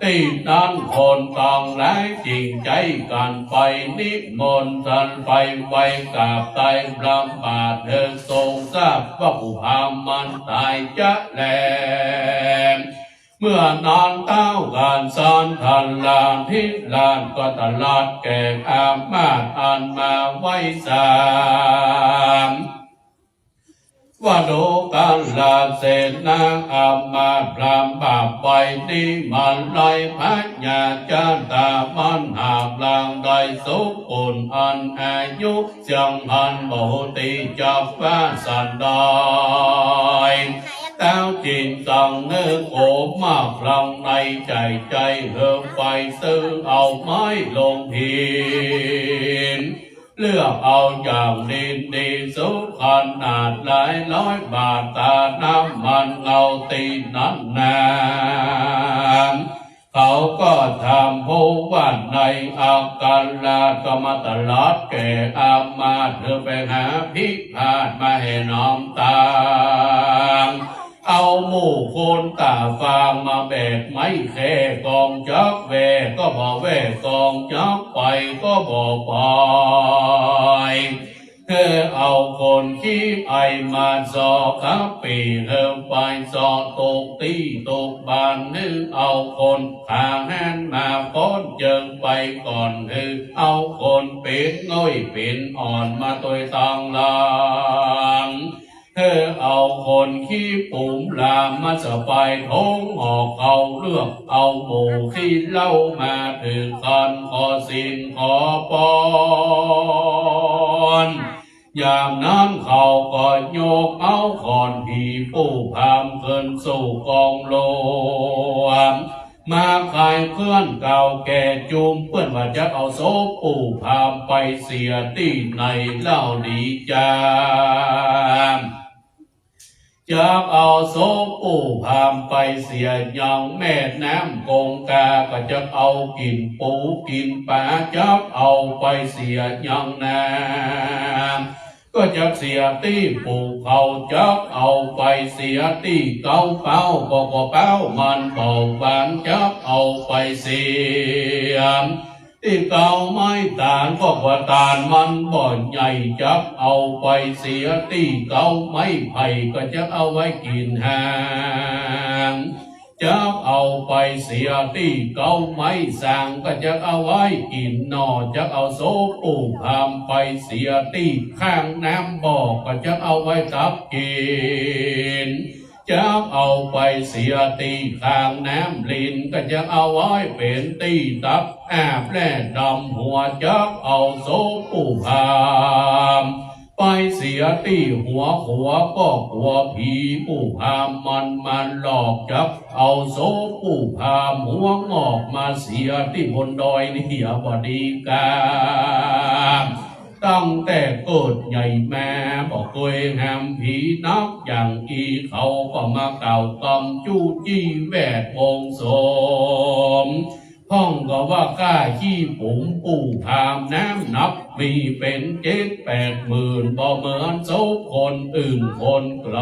ตี้นั้นคนตังหลายจึงใจ๊กั๋นไปนิมนต์สันไปไหว้กราบไต้พระบาท หื้อทรงทราบว่าปู่พราหมณ์มันต๋ายจะแล เมื่อนั้นเต๊าก๋านสันทะลาธิราชก็ตรัสแก่อามาตย์อันมาไหว้สาม ว่าดูกราเสนาอามาตย์พราหมณ์บาปไปนี้ มันไร้พญาจาต๋า มันหากลางได้สุข คนอันอายุยังหันบ่ฮู้ตี้จักว่าสันใด เต๊าจึงตังนึกโอมาคลังในใจ๋ ใจ๋หื้อไปซื้อเอาไม้ลงหิน เลือกเอาอย่างดีๆ สุขขนาดหลายร้อยบาท ต๋าน้ำมันเงาตี้นั้นนา เขาก็ถามผู้ว่าในอัครราชก็มาตรัสแก่อามาตย์ หื้อไปหาพิพาทมาแห่น้ำตาง เอาหมู่คนต๋าฟางมาแบกไม้แค่กองจักร แว่ก็บ่แว่ กองจักรไปก็บ่ไป หื้อเอาคนขี้ไอมาเซาะกะปี้ หื้อไปเซาะตกตี้ตกบ้าน หื้อเอาคนขาหันมาป๊นเจิงไปก่อน หื้อเอาคนเป๋นง่อยเป๋นอ่อนมาตวยตางหลัง หื้อเอาคนขี้ปุ๋มลามมาสะปายทงหอกเขา เลือกเอาหมู่ขี้เหล้ามาถือคันขอศีลขอปอน ยามนั้นเขาก็ยกเอาขอนผีปู่พราหมณ์ขึ้นสู่กองหลวง มาขายเพื่อนเก่าแก่จุม เปื้อนว่าจักเอาศพปู่พราหมณ์ไปเสียตี้ไหนเล่าดีจา จักเอาศพปู่พราหมณ์ไปเสียยังแม่น้ำคงคา ก็จักเอากิ๋นปูกิ๋นป๋า จักเอาไปเสียยังน้ำ ก็จักเสียตี้ภูเขา จักเอาไปเสียตี้เก๊า เป๊าก็ ก็เป๊ามันบ่หวาน จักเอาไปเสียตี้เก๊าไม้ตาล ก็ว่าตาลมันบ่ใหญ่ จักเอาไปเสียตี้เก๊าไม้ไผ่ ก็จักเอาไว้กิ๋นหาง จักเอาไปเสียตี้เก๊าไม้สาง ก็จักเอาไว้กิ๋นหน่อ จักเอาศพปู่พราหมณ์ไปเสียตี้ข้างน้ำบ่อ ก็จักเอาไว้ตักกิ๋น จักเอาไปเสียตี้ข้างน้ำลิน ก็จักเอาไว้เป๋นตี้ตักอาบและดำหัว จักเอาศพปู่พราหมณ์ ไปเสียตี้หัวขัว ก็กั๋วผีปู่พราหมณ์มันมาหลอก จักเอาศพปู่พราหมณ์หัวงอกมาเสียตี้บนดอยนี่เหียบ่ดีกา ตั้งแต่เกิดใหญ่มาบ่เกยห้ามผีนักอย่างอี้ เขาก็มากล่าวกำจู้จี้แวดวงสม พ่องก็ว่าก้าขี้ปุ๋มปู่พราหมณ์น้ำหนักมีเป๋นเจ็ดแปดหมื่น บ่เหมือนศพคนอื่นคนไกล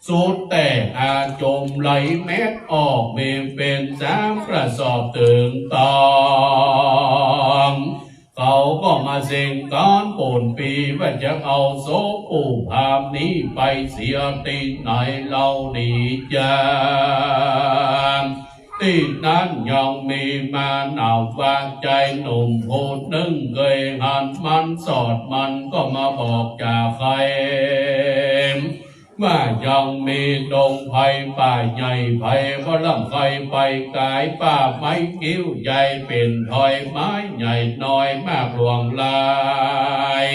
สุดแตกอาจมไหลเม็ดออก มีเป๋นสามกระสอบเถิงตอง เขาก็มาเซ็งก๋านปู๊นปี้ว่าจะเอาศพปู่พราหมณ์นี้ไปเสียตี้ไหนเล่าดีจา ตี้นั้นยังมีมาหนาว่าจายหนุ่มผู้นึ่ง เกยหันมันสอด มันก็มาบอกจาใค่ ว่ายังมีดงไพรป่าใหญ่ไพรบ่ล่ำ ใค่ไปก๋ายป่าไม้งิ้วใหญ่ เป๋นถ้อยไม้ใหญ่น้อยมากหลวงหลาย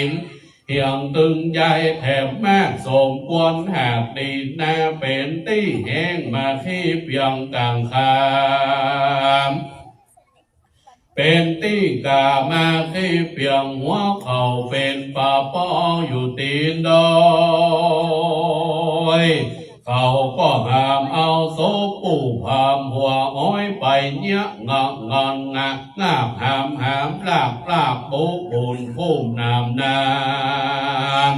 เหียงตึงใหญ่แถมมากสมควร หากดีนาเป๋นตี้แห้งมาขี้เปียงก๋างคาม เป๋นตี้ก๋ามาขี้เปียงหัวเข่า เป๋นป่าปออยู่ตี้ดอย เขาก็หามเอาศพปู่พราหมณ์หัวอ้อยไปเยียะ งะงอนงะงาบหามหามลากลาก ปู๊ปูนคุ้มหนามหนาม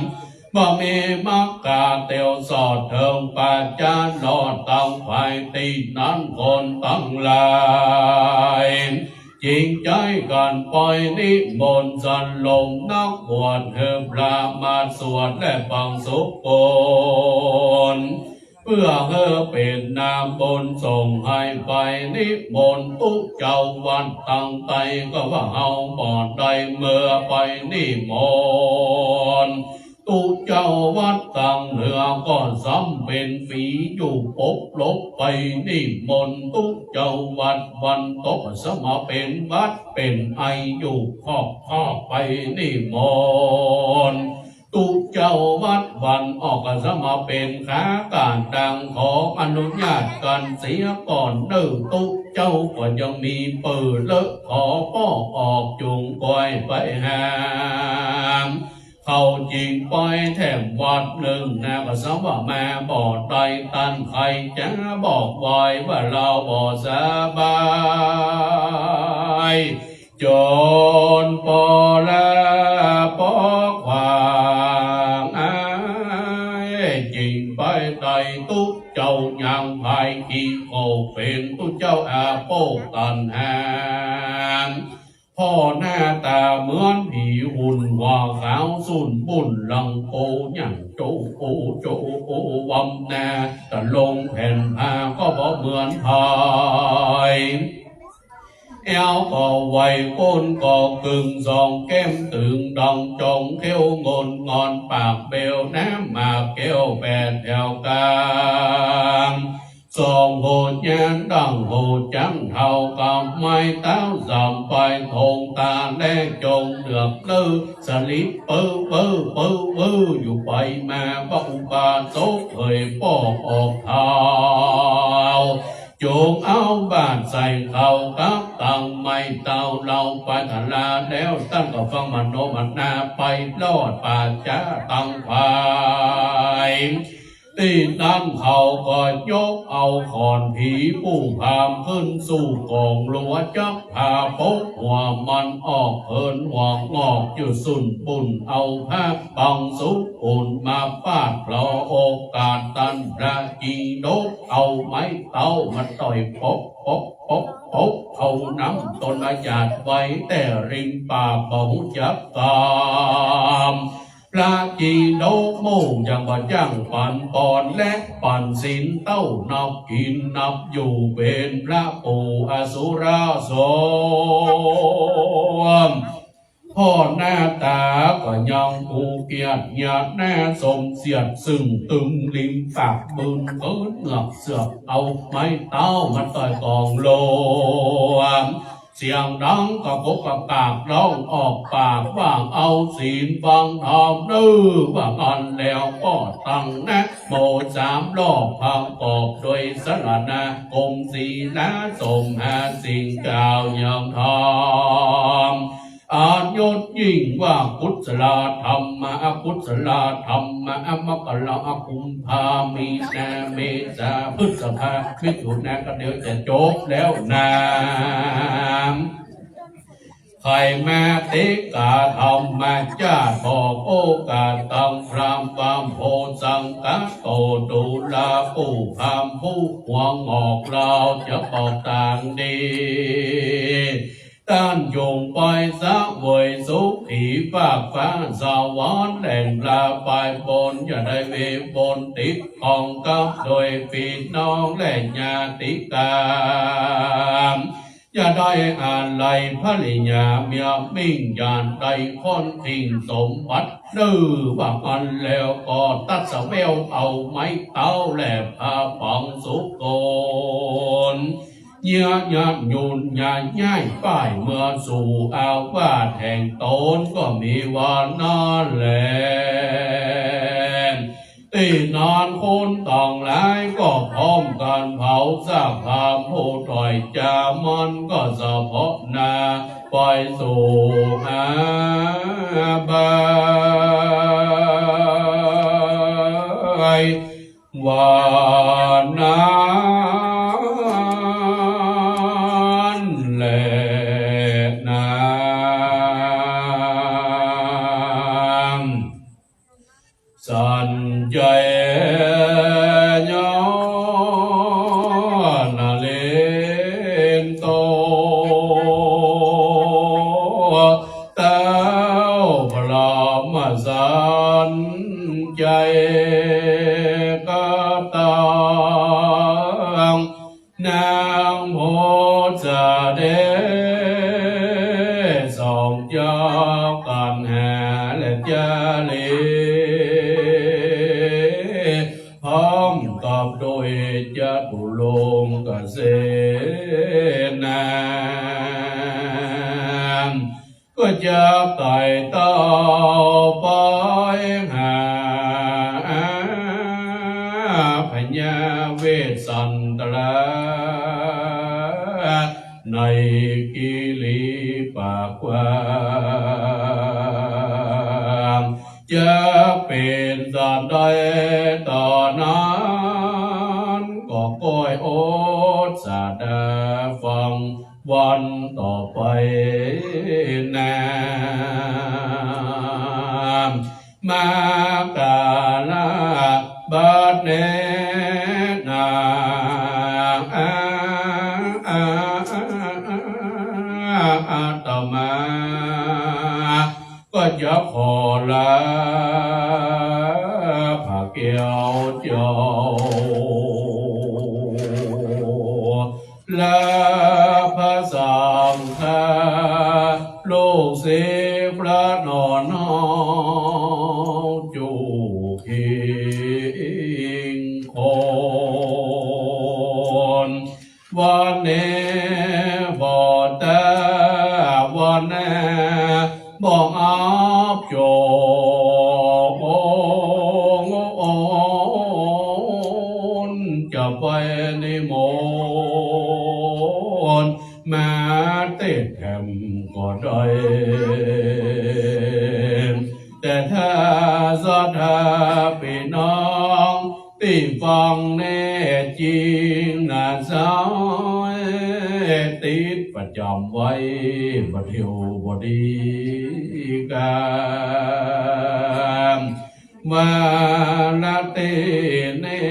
บ่มีมักก๋าเตียวสอดเถิงป่าจ๊า ลอดตังไปตี้นั้นคนตังหลาย จิงใจ๊กั๋นไปนิมนต์สันลมนักบวชหื้อพระมาสวดและบังสุกุล เปื้อหื้อเป๋นนามบุญส่งหื้อไปนิมนต์ตุ๊เจ้าวัดตังใต้ ก็ว่าเฮาบ่ได้เมื่อไปนิมนต์ตุ๊เจ้าวัดตังเหนือ ก็ซ้ำเป๋นผีอยู่ปกลบ ไปนิมนต์ตุ๊เจ้าวัดวันตก สมาเป๋นหวัดเป๋นไออยู่คอกคอก ไปนิมนต์ตุ๊เจ้าวัดวันออก ก็สมาเป๋นขาก๋านดัง ขออนุญาตกั๋นเสียก่อนเน่อ ตุ๊เจ้าก็ยังมีเป๋อเลอะ ขอป้อออกจุงก้อยไปหามเขาจิงไปแถมวัดนึ่งนะ ก็สมามาบ่ได้ตัน ใค่จะบอกไว้ว่าเฮาบ่สบาย จ๋นปอละปอขวางอ้าย จิงไปไต่ตุ๊เจ้ายังภายขี้โขก เป๋นตุ๊เจ้าอาโปกตันหาม ผ่อหน้าต๋าเหมือนผี หุ่นหัวขาวสุนบุ่น หลังโกหยั่งโจโกโจโก วำหน้าต๋าลงแผ่นผ้าก็บ่เหมือนภาย แอวก็ไหว ก้นก็กึ่ง สองแก้มตึงดังจอง เขี้ยวงนงอน ปากเบลน้ำหมากแก้วแปดแถวก๋าง สองหูยานดังหูจั้งเท่ากับไม้เต๊า สามปลายทงต๋าแลจงเดือกเลือ สลิปปื้อปื้อปื้อปื้อ อยู่ไปมา พระอุบาสกเผยป้อออกเท้า จงเอาบาตรใส่เขากับตังไม้เต๊า เฮาไปทลาแล้ว ต้านก็ฟังมโนมนาไปรอดป่าจ๊าตังไป ตี้นั้นเขาก็ยกเอาขอนผีปู่พราหมณ์ขึ้นสู่ก๋องหลัว จักผ่าปกหัวมันออก เผินหัวงอกอยู่สุนบุ่น เอาผ้าบังสุกุลมาปาด เพราะโอกาสตัน พระจีดกเอาไม้เต๊ามาต่อยปกปกปกปก เอาน้ำต้นมาหยาดไว้แต่ริมป่า บ่ฮู้จักกาม พระจีดกโม่งยังบ่จั้งปันปอน และปันศีลเต้านับกิ๋นนับอยู่ เป๋นพระปู่อสุราสม ผ่อหน้าต๋าก็ยังกูเกียรติยาดหน้าสมเสียด ซึ่งตึงริมปากบึน เอิ้นเหงือกเสือก เอาไม้เต๊ามาต่อยก๋องหลัว เสียงดังกระกกกระกาก ร้องออกปากว่าเอาศีลฟังธรรมเน่อ ว่าอั้นแล้วก็ตั้งนะโมสามรอบ ประกอบด้วยสรณคมศีลาสมห้าสิ่ง กล่าวยังธรรมอันยศยิ่งว่า กุศลธรรมะ อกุศลธรรมะ มกรากุมภามีนาเมษาพฤษภามิถุนากะเดี๋ยวจะจบแล้วนา ข ไขมาติกาธรรมะจ้า ขอโอกาสตังพราหมณ์บำโพธิ์สังฆะ โตตุลาผู้พราหมณ์ผู้หัวงอก เฮาจะบอกตางดี ต้านจงไปเสวยสุขีฟากฟ้าสวรรค์ แหล่งระบายบุญ อย่าได้มีบุญติดข้องกับโดยปี้น้องและญาติกา อย่าได้อาลัยภริยาเมียมิ่ง อย่าได้ค้นคิงสมบัติ หรือว่าอั้นแล้วก็ตัดสะแหววเอาไม้เต๊าและผ้าปังสุกุล เยียะยะยุนยะย้ายป้ายเมือสู่อาวาสแห่งต๋น ก็มีว่านั้นแล ตี้นั้นคนตังหลายก็พร้อมกั๋นเผาซากพราหมณ์ผู้ถ้อยจ๋า มันก็สะเพาะหน้าไปสู่อบาย ว่านั้นแลนา สัญชัยยะนเรนโต เต้าพระมสัญชัยกับตัง นางโพธิ์สะเดช สองเจ้ากั๋นหาและจารี พร้อมกับโดยจตุรงคเสนา ก็จักไต่เต้าไปหาพญาเวสสันตรา ในกิริปากกว้าง จักเป๋นสันใดต่อนั้น ก็ก้อยอดสาดาฟัง วันต่อไปนา มากาละบัดนี้นา อาตมา ก็จะขอลาพระแก้วเจ้า ลาพระสังฆา ลูกศิษย์พระนอนน้องจุกคิงคน วันนี้บ่แต่วันนี้บ่อับจง จะไปนิมนต์มาเต๊แถมก็ได้ แต่ถ้าศรัทธาปี้น้อง ตี้ฟังแน่จริงนาสาย ติดประจ๋ำไว้บ่เที่ยวบ่ดีกา ว่าละตี้นี้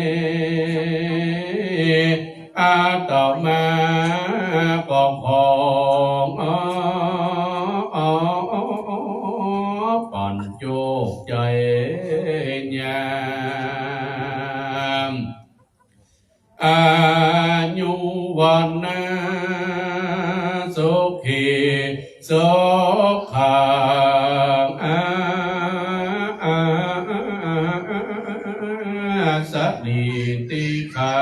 อาตมาก็ขอปั๋นโจคใจ๋ยาม อายุ วัณณะ สุขี สุขัง อา อา สะหลีติคา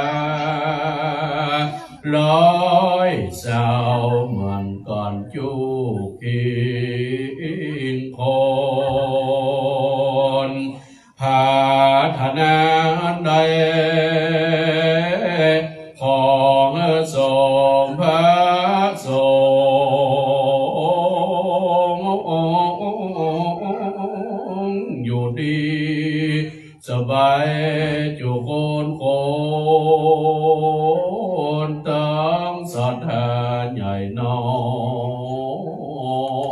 ร้อยเศร้าเหมือนกั๋นจุกคิงคน ผาถนาอันใด ขอสมพระสงฆ์อยู่ดีสบายจุคนคน ตังศรัทธาใหญ่น้อย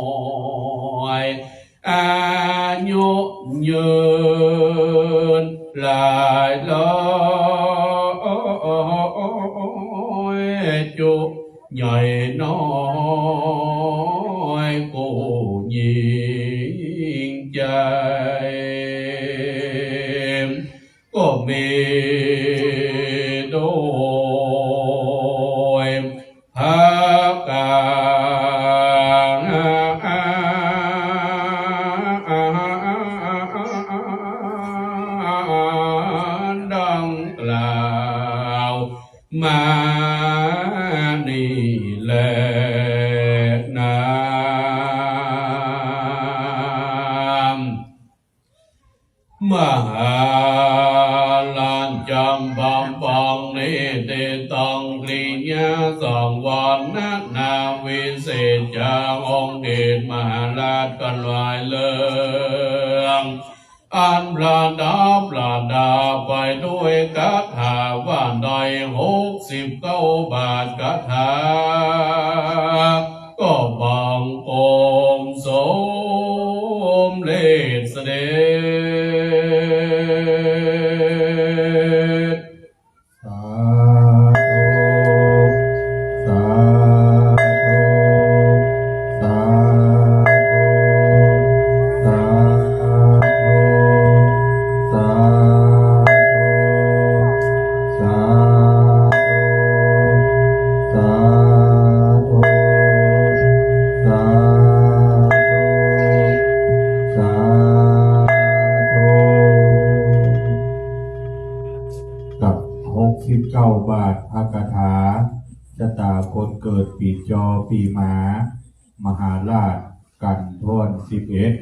ใหญ่น้อยกู้ยิ่งใจ๋ ก็มีโดยประก๋านดังกล่าว มานี้แลนา มหาราชจำปาปัง นิติตัง กิริยาสังวรนานาวิเศษจา องค์เดชมหาราชกัณฑ์หลายเรื่อง อันประดับประดาไปด้วยคาถาว่าในหกสิบเก้าบาทคาถา ก็บังคมสมเร็จเสด็จ สาธุ สาธุ สาธุ สาธุ สาธุ สาธุ สาธุ สาธุ สาธุ กับหกสิบเก้าบาทพระคาถา ชะตาคนเกิดปีจอปีหมา มหาราชกัณฑ์ถ้วนสิบเอ็ด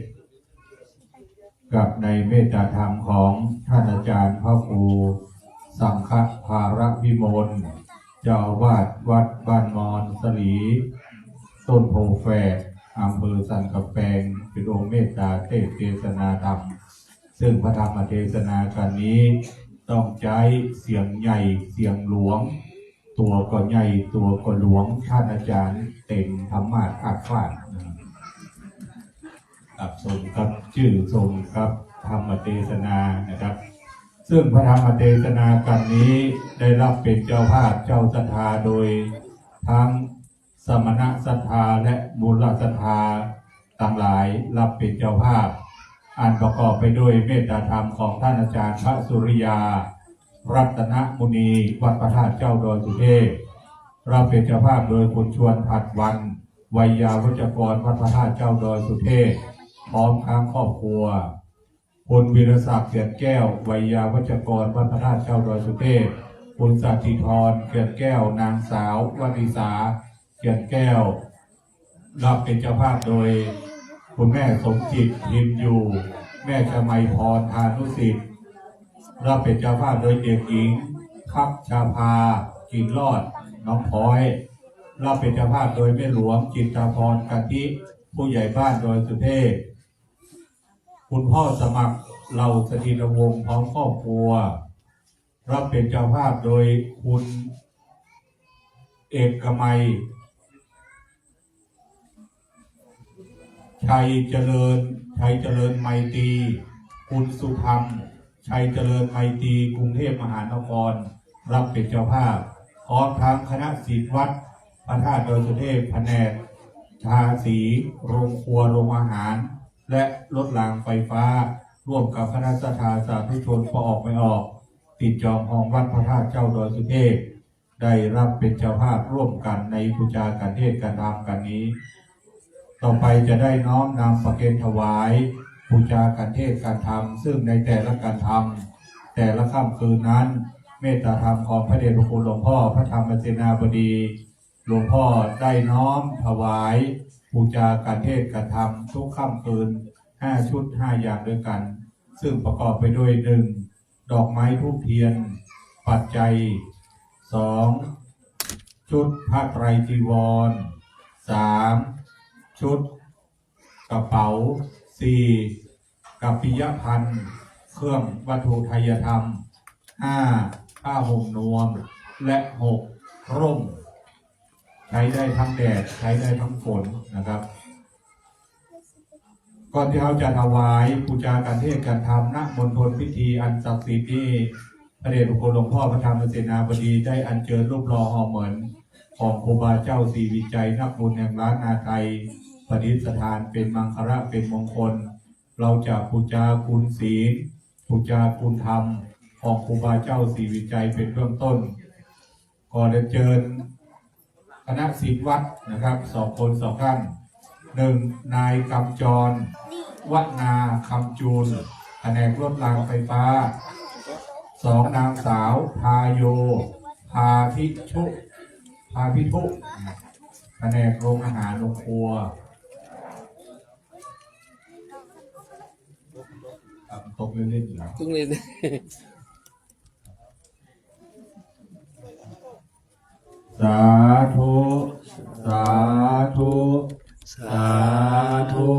กับในเมตตาธรรมของท่านอาจารย์พระครูสังฆภารวิมล เจ้าอาวาสวัดบ้านมอนสลี ต้นโพแฝด อำเภอสันกำแปง เป็นองค์เมตตาเทศน์เทศนาธรรม ซึ่งพระธรรมเทศนากัณฑ์นี้ต้องใจ๊เสียงใหญ่เสียงหลวง ตั๋วก็ใหญ่ตั๋วก็หลวง ท่านอาจารย์เต็มธรรมาสน์อัดฟาด ครับ สมกับจื้อ สมกับธรรมเทศนานะครับ ซึ่งพระธรรมเทศนากัณฑ์นี้ได้รับเป็นเจ้าภาพเจ้าศรัทธาโดยทั้งสมณศรัทธาและมูลศรัทธาตังหลายรับเป็นเจ้าภาพ อันประกอบไปด้วยเมตตาธรรมของท่านอาจารย์พระสุริยา รัตนมุนี วัดพระธาตุเจ้าดอยสุเทพ รับเป็นเจ้าภาพโดยคุณชวน ผัดวัน ไวยาวัจกรวัดพระธาตุเจ้าดอยสุเทพ พร้อมทั้งครอบครัว คุณวีรศักดิ์ เขียนแก้ว ไวยาวัจกรวัดพระธาตุเจ้าดอยสุเทพ คุณสัตย์สิทธร เขียนแก้ว นางสาววนิสา เขียนแก้ว รับเป็นเจ้าภาพโดยคุณแม่สมจิต พิมพ์อยู่ แม่ชมัยพร ธานุสิทธิ์ รับเป็นเจ้าภาพโดยเด็กหญิง พัชภา กิ่งรอด น้องพลอย รับเป็นเจ้าภาพโดยแม่หลวง จิตตาพร กันทิ ผู้ใหญ่บ้านดอยสุเทพ คุณพ่อสมัคร เหล่าสถิตวงศ์ พร้อมครอบครัว รับเป็นเจ้าภาพโดยคุณเอกมัย ชัยเจริญ ชัยเจริญไมตรี คุณสุธรรม ชัยเจริญไมตรี กรุงเทพมหานคร รับเป็นเจ้าภาพ พร้อมทั้งคณะศิษย์วัดพระธาตุดอยสุเทพ แผนกทาสี โรงครัว โรงอาหาร และรถรางไฟฟ้า ร่วมกับคณะศรัทธาสาธุชน ปออกไม่ออก ติดจองฮองวัดพระธาตุเจ้าดอยสุเทพ ได้รับเป็นเจ้าภาพร่วมกันในปู๋จากัณฑ์เทศน์กัณฑ์ธรรมกัณฑ์นี้ ต่อไปจะได้น้อมนำประเคนถวายปู๋จากัณฑ์เทศน์กัณฑ์ธรรม ซึ่งในแต่ละกัณฑ์ธรรม แต่ละค่ำคืนนั้น เมตตาธรรมของพระเดชพระคุณหลวงพ่อพระธรรมเสนาบดี หลวงพ่อได้น้อมถวายปู๋จากัณฑ์เทศน์กัณฑ์ธรรมทุกค่ำคืน ห้าชุด ห้าอย่างด้วยกัน ซึ่งประกอบไปด้วย หนึ่ง ดอกไม้ธูปเทียน ปัจจัย สอง ชุดผ้าไตรจีวร สาม ชุดกระเป๋า สี่ กัปปิยภัณฑ์ เครื่องวัตถุไทยธรรม ห้า ผ้าห่มนวม และ หก ร่ม ใช้ได้ทั้งแดด ใช้ได้ทั้งฝนนะครับ ก่อนตี้เฮาจะถวายปู๋จากัณฑ์เทศน์กัณฑ์ธรรม ณ มณฑลพิธีอันศักดิ์สิทธิ์นี้ พระเดชพระคุณหลวงพ่อพระธรรมเสนาบดีได้อัญเชิญรูปหล่อห่อเหมือน ของครูบาเจ้าศรีวิชัยนักบุญแห่งล้านนาไทย ประดิษฐานเป็นมังคละเป็นมงคล เราจะปู๋จาคุณศีล ปู๋จาคุณธรรมของครูบาเจ้าศรีวิชัยเป็นเบื้องต้น ขอเรียนเชิญคณะศิษย์วัดนะครับ สองคนสองท่าน หนึ่ง นายกำจร วนาคำจูน แผนกลวดรางไฟฟ้า สอง นางสาว พาโย พาพิชุ พาพิทุ แผนกโรงอาหารโรงครัว ครับ ตกเล่นๆ อยู่แล้ว ตกเล่น สาธุ สาธุ สาธุ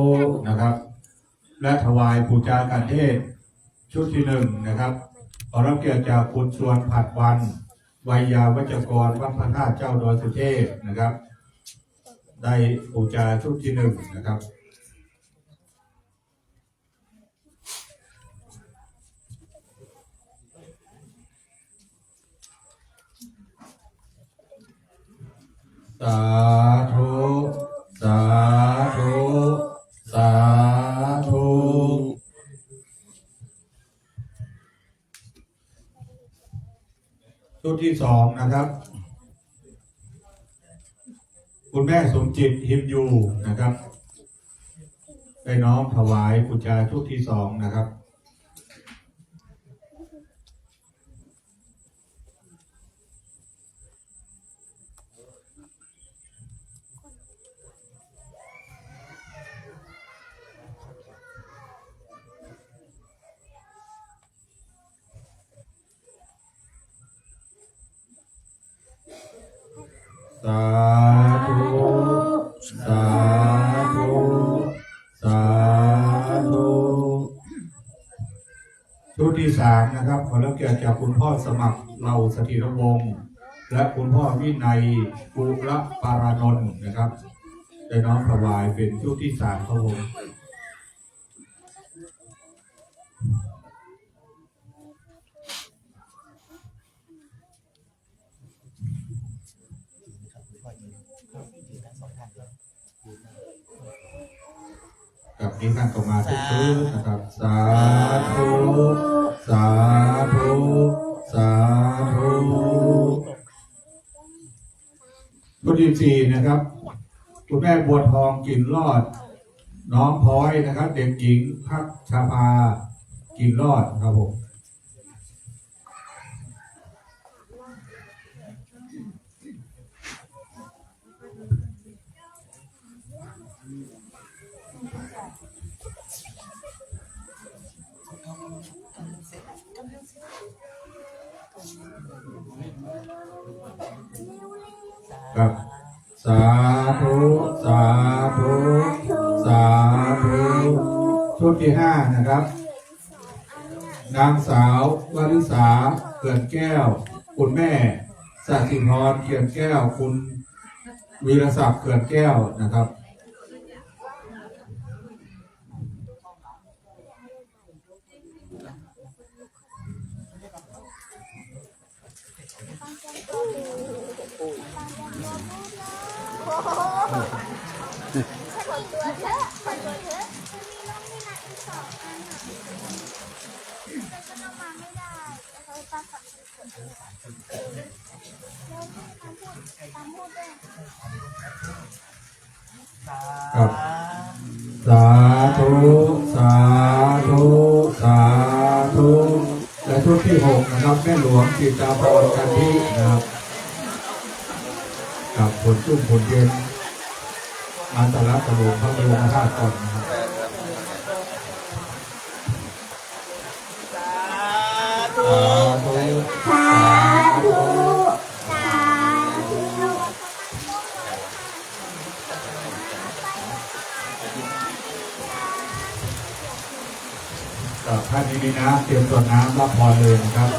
นะครับ และถวายปู๋จากัณฑ์เทศน์ชุดที่หนึ่งนะครับ ขอรับเกียรติจากคุณชวน ผัดวรรณ ไวยาวัจกรวัดพระธาตุเจ้าดอยสุเทพนะครับ ได้ปู๋จาชุดที่หนึ่งนะครับ สาธุ สาธุ สาธุ ชุดที่สองนะครับ คุณแม่สมจิต หิมยู นะครับ ได้น้อมถวายปู๋จาชุดที่สองนะครับ สาธุ สาธุ สาธุ ชุดที่สามนะครับ ขอรับเกียรติจากคุณพ่อสมัคร เหล่าสถิรวงศ์ และคุณพ่อวินัย ปุระปารานนท์นะครับ ได้น้อมถวายเป็นชุดที่สามครับผม ครับ นี่ท่านก็มาทุกชุดนะครับ สาธุ สาธุ สาธุ ชุดที่สี่นะครับ คุณแม่บัวทอง กิ่นรอด น้องพลอยนะครับ เด็กหญิง พัชภา กิ่นรอดครับผม ครับ สาธุ สาธุ สาธุ ชุดที่ห้านะครับ นางสาว วริษา เขื่อนแก้ว คุณแม่ สศิธร เขื่อนแก้ว คุณวีรศักดิ์ เขื่อนแก้วนะครับ ครับ สาธุ สาธุ สาธุ และชุดที่หกนะครับ แม่หลวงจิตราภรณ์ กันทินะครับ กับผลชุ่มผลเย็น อันตรสโลงพระบรมธาตุก่อนนะครับ สาธุ สาธุ สาธุ ครับ ท่านนี้มีน้ำ เตรียมส่วนน้ำรับพรเลยนะครับ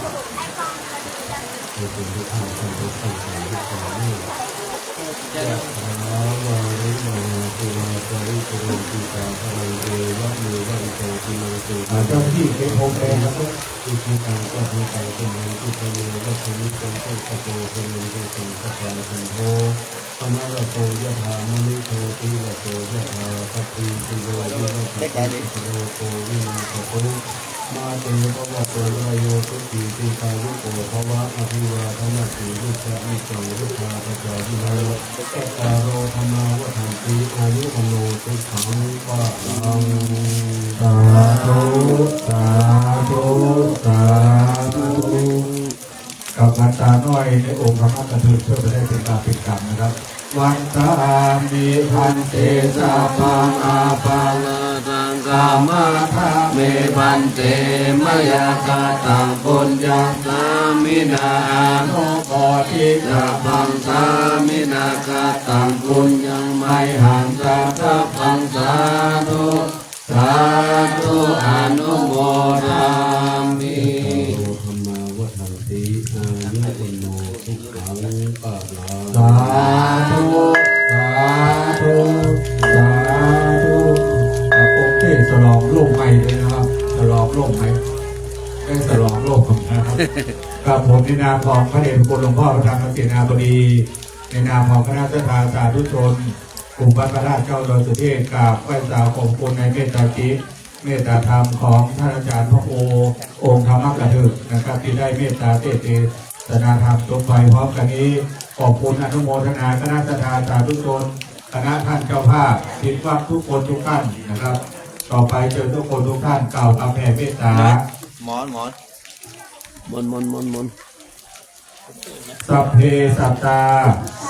โอ้โห ทุกท่าน ทุกท่าน ทุกท่าน ทุกท่าน ยะถา วาริวะหาปูรา ปะริปูเรนติ สาคะรัง เอวะเมวะ อิโต ทินัง เปตา อ่า เจ้าหน้าที่เก็บธงแดงครับ อิจิตัง ปัตถิตัง ตุมหัง คิปะเมวะ สมิจฉันตุ สัพเพ ปูเรนตุ สังกัปปา จันโท ปะนะระโส ยะถา มะณิ โชติระโส ยะถา สัพพี ติโย วิวัชชันตุ สัพพะโรโค วินัสสะตุ มา เต ภะวัตวันตะราโย สุขี ทีฆายุโก ภะวะ อะภิวาทะนะสีลิสสะ นิจัง วุฑฒาปะจายิโน จัตตาโร ธัมมา วัฑฒันติ อายุ วัณโณ สุขัง พะลัง สาธุ สาธุ สาธุ กับหลวงตาน้อยในองค์ธรรมกถึก เพื่อจะได้เป็นบาปเป็นกรรมนะครับ วันทามิ ภันเต สัพพัง อาปารา ธัง ขมาทะเม ภันเต มะยัง กะตัง ปุญญัง สามินา อานุโมทิ สัพพัง สามินา กะตัง ปุญญัง มะยัง สัพพัง สาธุ สาธุ อนุโมทามิ โอ ธัมมา วัฑฒันติ อายุ วัณโณ สุขัง พะลัง สาธุ สาธุ สาธุ อ่ะ ผมเทศน์ฉลองโลกใหม่เลยนะครับ ฉลองโลกใหม่ ได้ฉลองโลกนะครับ กับผมในนามของพระเดชพระคุณหลวงพ่อประธานเสนาบดี ในนามของคณะศรัทธาสาธุชน กลุ่มวัดพระธาตุเจ้าดอยสุเทพ กราบไหว้สาขอบคุณในเมตตาจิต เมตตาธรรมของท่านอาจารย์พระครูองค์ธรรมกถึกนะครับ ที่ได้เมตตาเทศน์เทศนาธรรมจบไปพร้อมกันนี้ ขอบคุณอนุโมทนาคณะศรัทธาสาธุชน คณะท่านเจ้าภาพ ศิษย์วัดทุกคนทุกท่านนะครับ ต่อไปเชิญทุกคนทุกท่านกล่าวคำแผ่เมตตา หมอน หมอน หมอน หมอน หมอน หมอน สัพเพสัตตา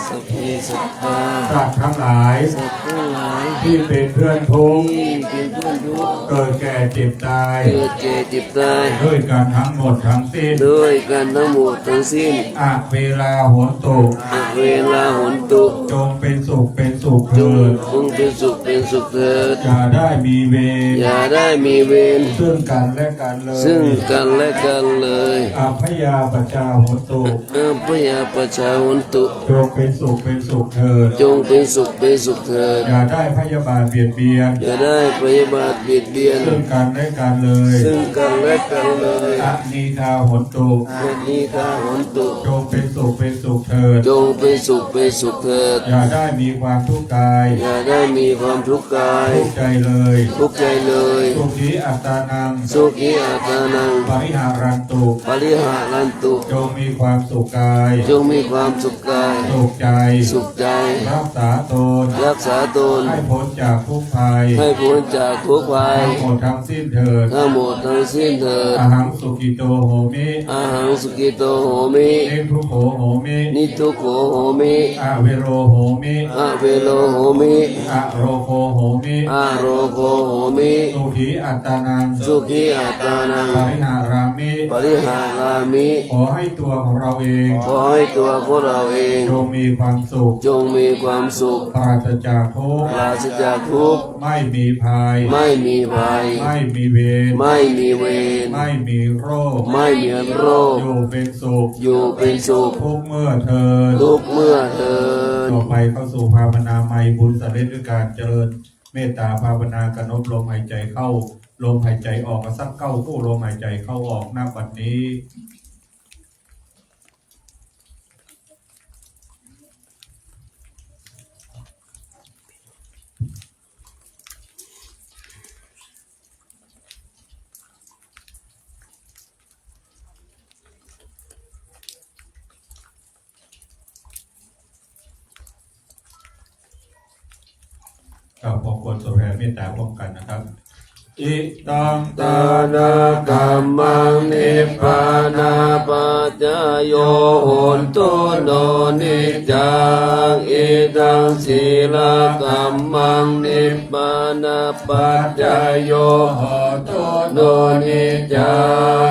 สัพเพสัตตา สัตว์ทั้งหลาย สัตว์ทั้งหลาย ที่เป็นเพื่อนทุกข์ ที่เป็นเพื่อนทุกข์ เกิดแก่เจ็บตาย เกิดแก่เจ็บตาย ด้วยกันทั้งหมดทั้งสิ้น ด้วยกันทั้งหมดทั้งสิ้น อะเวลาโหนตุ อะเวลาโหนตุ จงเป็นสุขเป็นสุขเถิด จงเป็นสุขเป็นสุขเถิด อย่าได้มีเวร อย่าได้มีเวร ซึ่งกันและกันเลย ซึ่งกันและกันเลย อัพพยาปัชชาโหนตุ อัพพยาปัชชาโหนตุ จงเป็นสุขเป็นสุขเถิด จงเป็นสุขเป็นสุขเถิด อย่าได้พยาบาทเบียดเบียน อย่าได้พยาบาทเบียดเบียน ซึ่งกันและกันเลย ซึ่งกันและกันเลย อะนีฆาโหนตุ อะนีฆาโหนตุ จงเป็นสุขเป็นสุขเถิด จงเป็นสุขเป็นสุขเถิด อย่าได้มีความทุกข์กาย อย่าได้มีความทุกข์กาย ทุกข์ใจเลย ทุกข์ใจเลย สุขีอัตตานัง สุขีอัตตานัง ปริหารันตุ ปริหารันตุ จงมีความสุขกาย จงมีความสุขกาย สุขใจ สุขใจ รักษาตน รักษาตน ให้พ้นจากทุกข์ภัย ให้พ้นจากทุกข์ภัย ทั้งหมดทั้งสิ้นเถิด ทั้งหมดทั้งสิ้นเถิด อะหังสุขิโตโหมิ อะหังสุขิโตโหมิ นิทุกโขโหมิ นิทุกโขโหมิ อะเวโรโหมิ อะเวโรโหมิ อะโรโคโหมิ อะโรโคโหมิ สุขีอัตตานัง สุขีอัตตานัง ปริหารามิ ปริหารามิ ขอให้ตัวของเราเอง ขอให้ตัวของเราเอง จงมีความสุข จงมีความสุข ปราศจากทุกข์ ปราศจากทุกข์ ไม่มีภัย ไม่มีภัย ไม่มีเวร ไม่มีเวร ไม่มีโรค ไม่มีโรค อยู่เป็นสุข อยู่เป็นสุข ทุกเมื่อเทอญ ทุกเมื่อเทอญ ต่อไปเข้าสู่ภาวนาใหม่ บุญสำเร็จด้วยการเจริญเมตตาภาวนา กำหนดลมหายใจเข้า ลมหายใจออก สักเก้าคู่ ลมหายใจเข้าออก ณ บัดนี้ ครับ ขอควรสวดแผ่เมตตาพร้อมกันนะครับ อิทัง ทานะกัมมัง นิพพานะปัจจโย โหนตุ โน นิจจัง อิทัง สีละกัมมัง นิพพานะปัจจโย โหนตุ โน นิจจั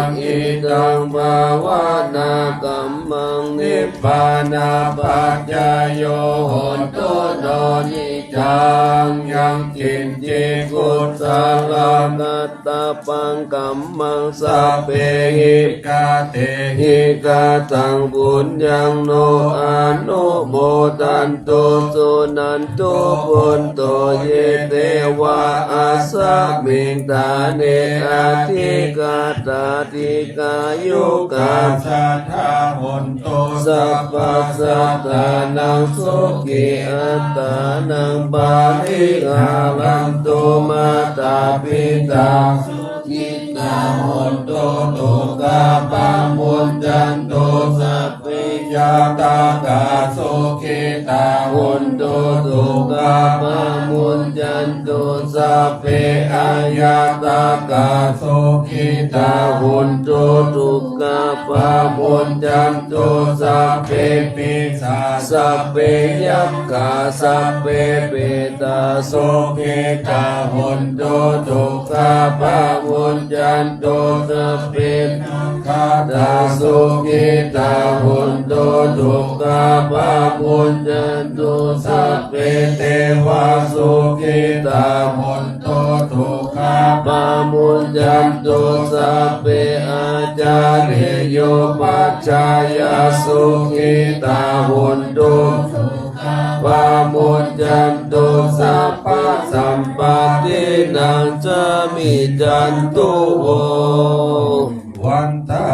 ง อิทัง ภาวนากัมมัง นิพพานะปัจจโย โหนตุ โน นิจ จัง ยังกิญจิกุศลัง กัตตะปังกัมมัง สัพเพหิ กะเตหิ กะตัง ปุญญัง โน อะนุโมทันตุ สุนันตุ ภวันโต เย เตวะ อัสสะมิง ฐาเน อะธิกาตา ดิกายุกา สัตถา หอนตุ สัพพะ สัตตานัง สุขี อัตตานัง ปะริหารันตุ มาตาปิตา สุขิตา หอนตุ ทุกขา ปะมุญจันตุ สัพเพ ญาตากา สุขิตา หอนตุ ทุกขา ปะมุญจันตุ สัพเพ อญาตากา สุขิตา หอนตุ ทุกขา ปะมุญจันตุ สัพเพ ปีศาจ สัพเพ ยักขา สัพเพ เปตา สุขิตา หอนตุ ทุกขา ปะมุญจันตุ สัพเพ นักขัตตา สุขิตา หอนตุ ทุกขา ปะมุญจันตุ สัพเพ เตวา สุขิตา หอนตุ ทุกขา ปะมุญจันตุ สัพเพ อาจาริโย ปัจจายา สุขิตา หอนตุ ทุกขา ปะมุญจันตุ สัพพะสัมปัตตินัง สามิจันตุ โว วันทา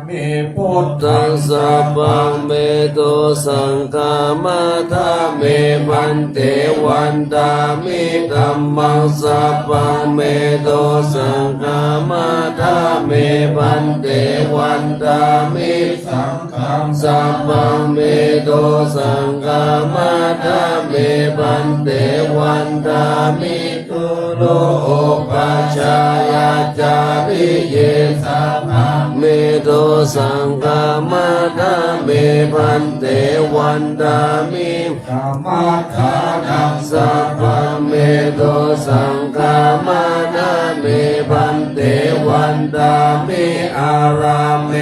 มิ พุทธัง สัพพัง เม โท สังฆามาทาเม ภันเต วันทามิ ธัมมัง สัพพัง เม โท สังฆามาทาเม ภันเต วันทามิ สังฆัง สัพพัง เม โท สังฆามาทาเม ภันเต วันทามิ กุรุอุปัชฌายาจาริเย สัพพัง เม โท สังฆามาทาเม ภันเต วันทามิ สมัฏฐานัง สัพพัง เม โท สังฆามาทาเม ภันเต วันทามิ อารามเม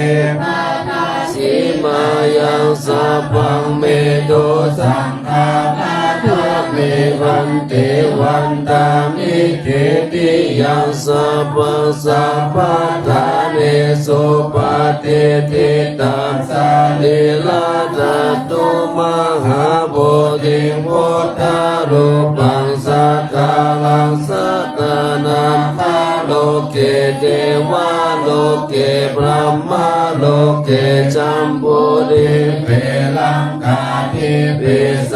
ปะนะสีมายัง สัพพัง เม โท สังฆามาทาเม ภันเต วันทามิ เจติยัง สัพพัง สัพพะฐาเนสุ ปะติฏฐิตัง สรีระธาตุ มหาโพธิง พุทธารูปัง สักการัง สัตตานัง คาโลเก เทวาโลเก พรหมาโลเก จัมบูริเป ลังกาธิเป ส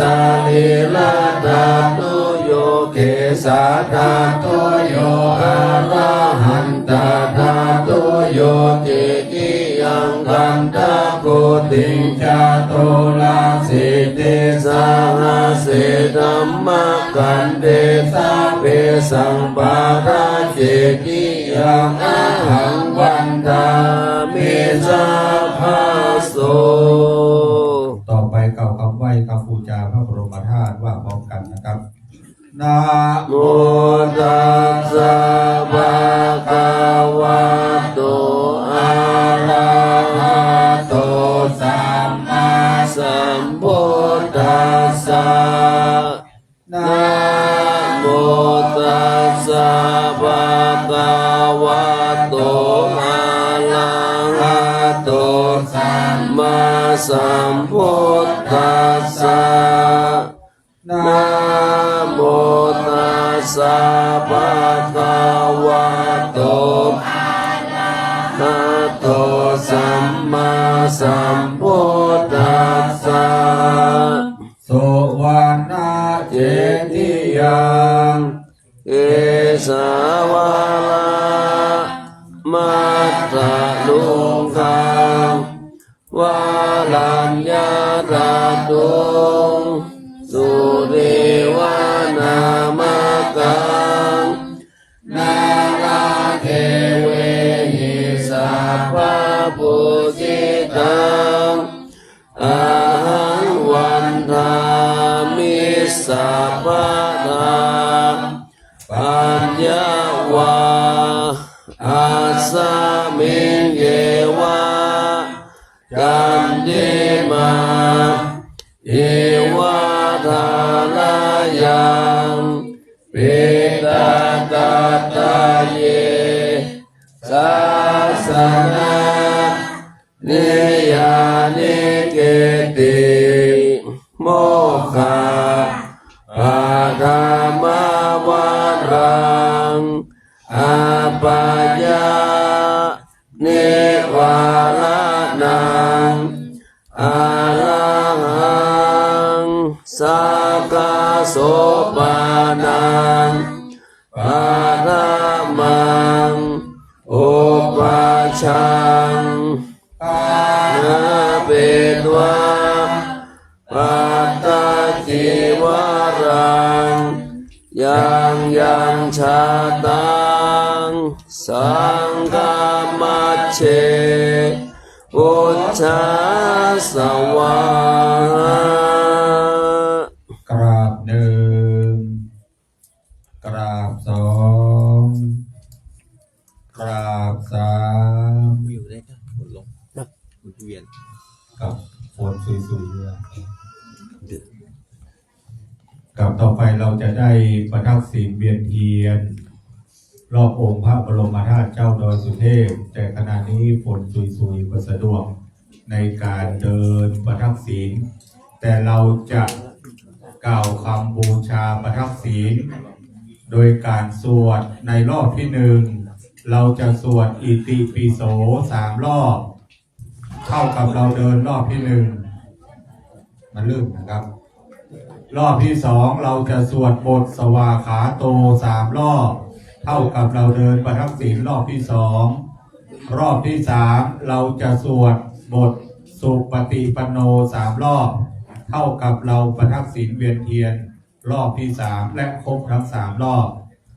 รีระธาตุโย เกสาธาตุโย อะระหันตาธาตุโย เจติยัง คันธะโกติง จตุรสิทธิสหัสเส ธัมมะขันเต สัพเพ สัมปะทา เจติยัง อะหัง วันทามิ สัพพะโส ต่อไปกล่าวกำไหว้กำปู๋จาพระบรมธาตุว่าพร้อมกั๋นนะครับ นะโมตัสสะ ภะคะวะโต อะระหะโต สัมมาสัมพุทธัสสะ นะโมตัสสะ ภะคะวะโต อะระหะโต สัมมาสัมพุทธัสสะ นะโมตัสสะ ภะคะวะโต อะระหะโต สัมมาสัมพุทธัสสะ สุวัณณะเจติยัง เกสาวะละมัตตะลุงคัง วารัญญาตาตุง สุริวะนามะกัง นาราเทเวหิ สัพพะปูจิตัง อะหัง วันทามิ สัพพะทา ปัญญาวา อัสสะมิง เยวะ จันทิมา อิวะ ทาระยา นิกขิติ โมกขะ ปะทะมะวะรัง อัปปะยะ นิวาระณัง อะระหัง สักขะโสปะนัง ปะทะมัง อุปัชฌัง ปะนะเปตวา ปัตตะจีวะรัง ยังยังชะตัง สังฆะมัจเฉ ปุชฌาสวาหะ กราบหนึ่ง กราบสอง กราบสาม อยู่ได้ครับ หมุนลง หมุนเวียน กับฝนสุยๆ ด้วย กับต่อไปเราจะได้ประทักษิณเวียนเทียน รอบองค์พระบรมธาตุเจ้าดอยสุเทพ แต่ขณะนี้ฝนสุยๆ บ่สะดวกในการเดินประทักษิณ แต่เราจะกล่าวคำบูชาประทักษิณ โดยการสวดในรอบที่หนึ่ง เราจะสวดอิติปิโสสามรอบ เท่ากับเราเดินรอบที่หนึ่ง มันลื่นนะครับ รอบที่สองเราจะสวดบทสวากขาโตสามรอบ เท่ากับเราเดินประทักษิณรอบที่สอง รอบที่สามเราจะสวดบทสุปฏิปันโนสามรอบ เท่ากับเราประทักษิณเวียนเทียน รอบที่สาม และครบทั้งสามรอบ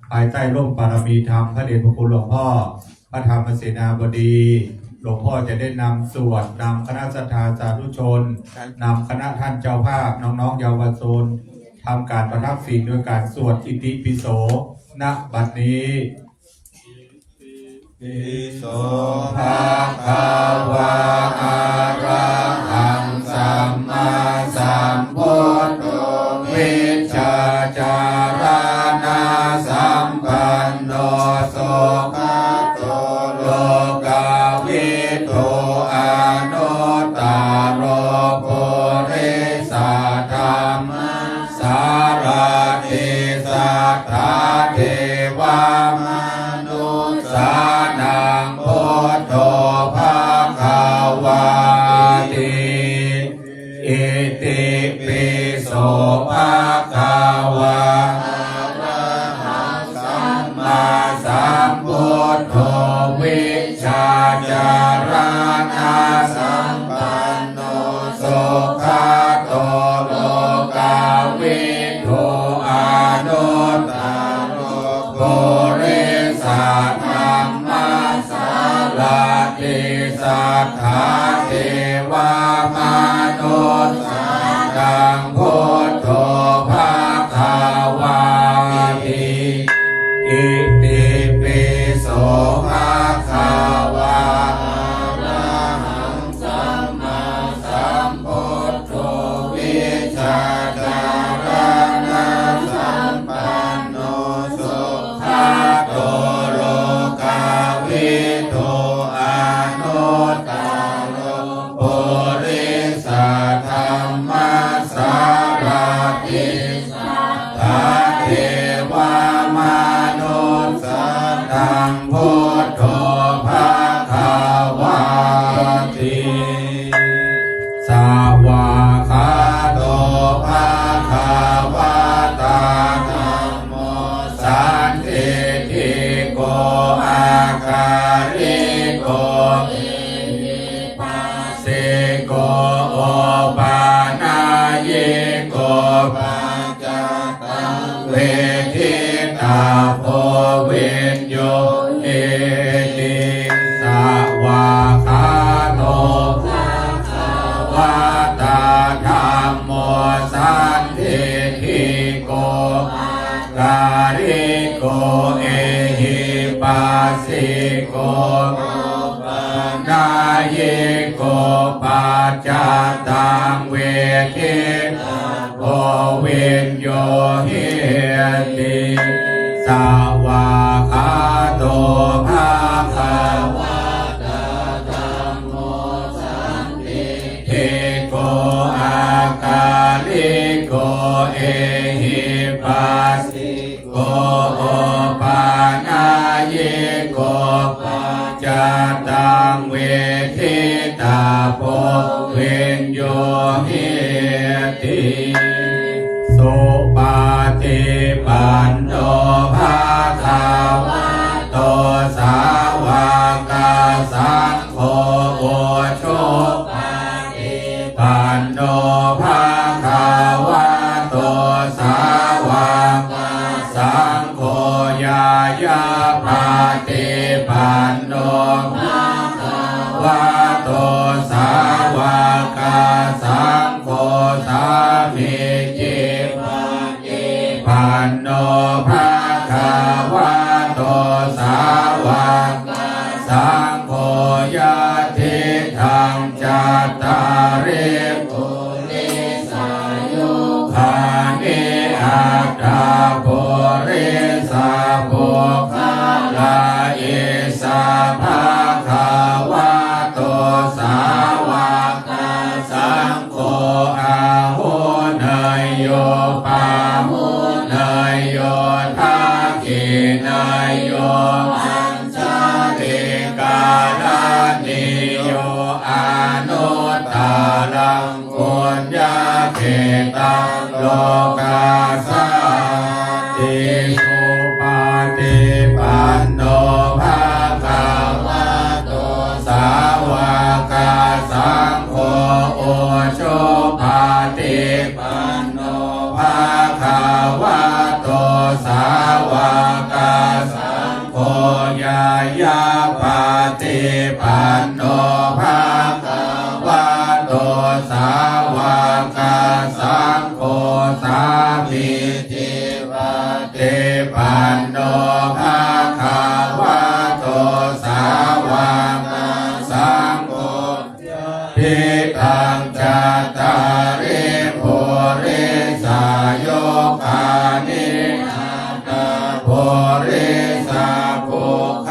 ภายใต้ร่มบารมีธรรมพระเดชพระคุณหลวงพ่อพระธรรมเสนาบดี หลวงพ่อจะได้นำสวด นำคณะศรัทธาสาธุชน นำคณะท่านเจ้าภาพ น้องๆ เยาวชน ทำการประทักษิณโดยการสวดอิติปิโส ณ บัดนี้ ปิโส ภะคะวา อะระหัง สัมมาสัมพุทโธ วิชชาจารณะสัมปันโน สุขะโต โลกาวิทู อนุตตะโร ปุริสะธัมมะ สารถิ สัทธา เทวะ มนุสสานัง พุทโธ ภะคะวาติ อิติปิโส ภะคะวา อะระหัง สัมมาสัมพุทโธ วิชาจารณะสัมปันโน สุขะโต โลกาวิทู อนุตตะโร ปุริสะธัมมะ สารถิ สัทธา เทวะ มนุสสานัง พุทโธ ภะคะวาติ อิติปิโส ภะคะวา อะระหัง สัมมาสัมพุทโธ วิชาจารณะสัมปันโน สุขะโต โลกาวิทู อนุตตะโร ปุริสะธัมมะ สารถิ สัทธา เทวะ มนุสสานัง พุทโธ ภะคะวาติ สวากขาโต ภะคะวะตา ธัมโม สันทิฏฐิโก อะคาลิโก เอหิปัสสิโก โอปะนะยิโก ปัจจตัง เวทิตาโพ วิญญูหิติ สวากขาโต ภะคะวะตา ธัมโม สันทิฏฐิโก อะคาลิโก เอหิปัสสิโก โอปะนะยิโก ปัจจตัง เวทิตาโพ วิญญูหิติ สวากขาโต ภะคะวะตา ธัมโม สันทิฏฐิ ปันโน ภะคะวะโต สาวกสังโฆ ญาญาปะติปันโน ภะคะวะโต สาวกสังโฆ สามีจิปะติปันโน ภะคะวะโต สาวกสังโฆ ยะทิฏฐัง จัตตาริ ปุริสายุคานิ อัตถะ ปุริสะ ปุคคละ เอสะ ภะคะวะโต สาวกสังโฆ อาหุเนยโย ปาหุเนยโย ทักขิเนยโย อัญชลีกรณีโย อนุตตรัง ปุญญาเขตัง โลกัสสาติ สุปะติปันโน ภะคะวะโต สาวกสังโฆ อุจุปะติปันโน ภะคะวะโต สาวกสังโฆ ญาญาปะติปันโน ภะคะวะโต สาวกสังโฆ สามีจิปะติปันโน ภะคะวะโต สาวกสังโฆ ยะทิฏฐัง จัตตาริ ปุริสายุคานิ อัตถะ ปุริสะ ปุคค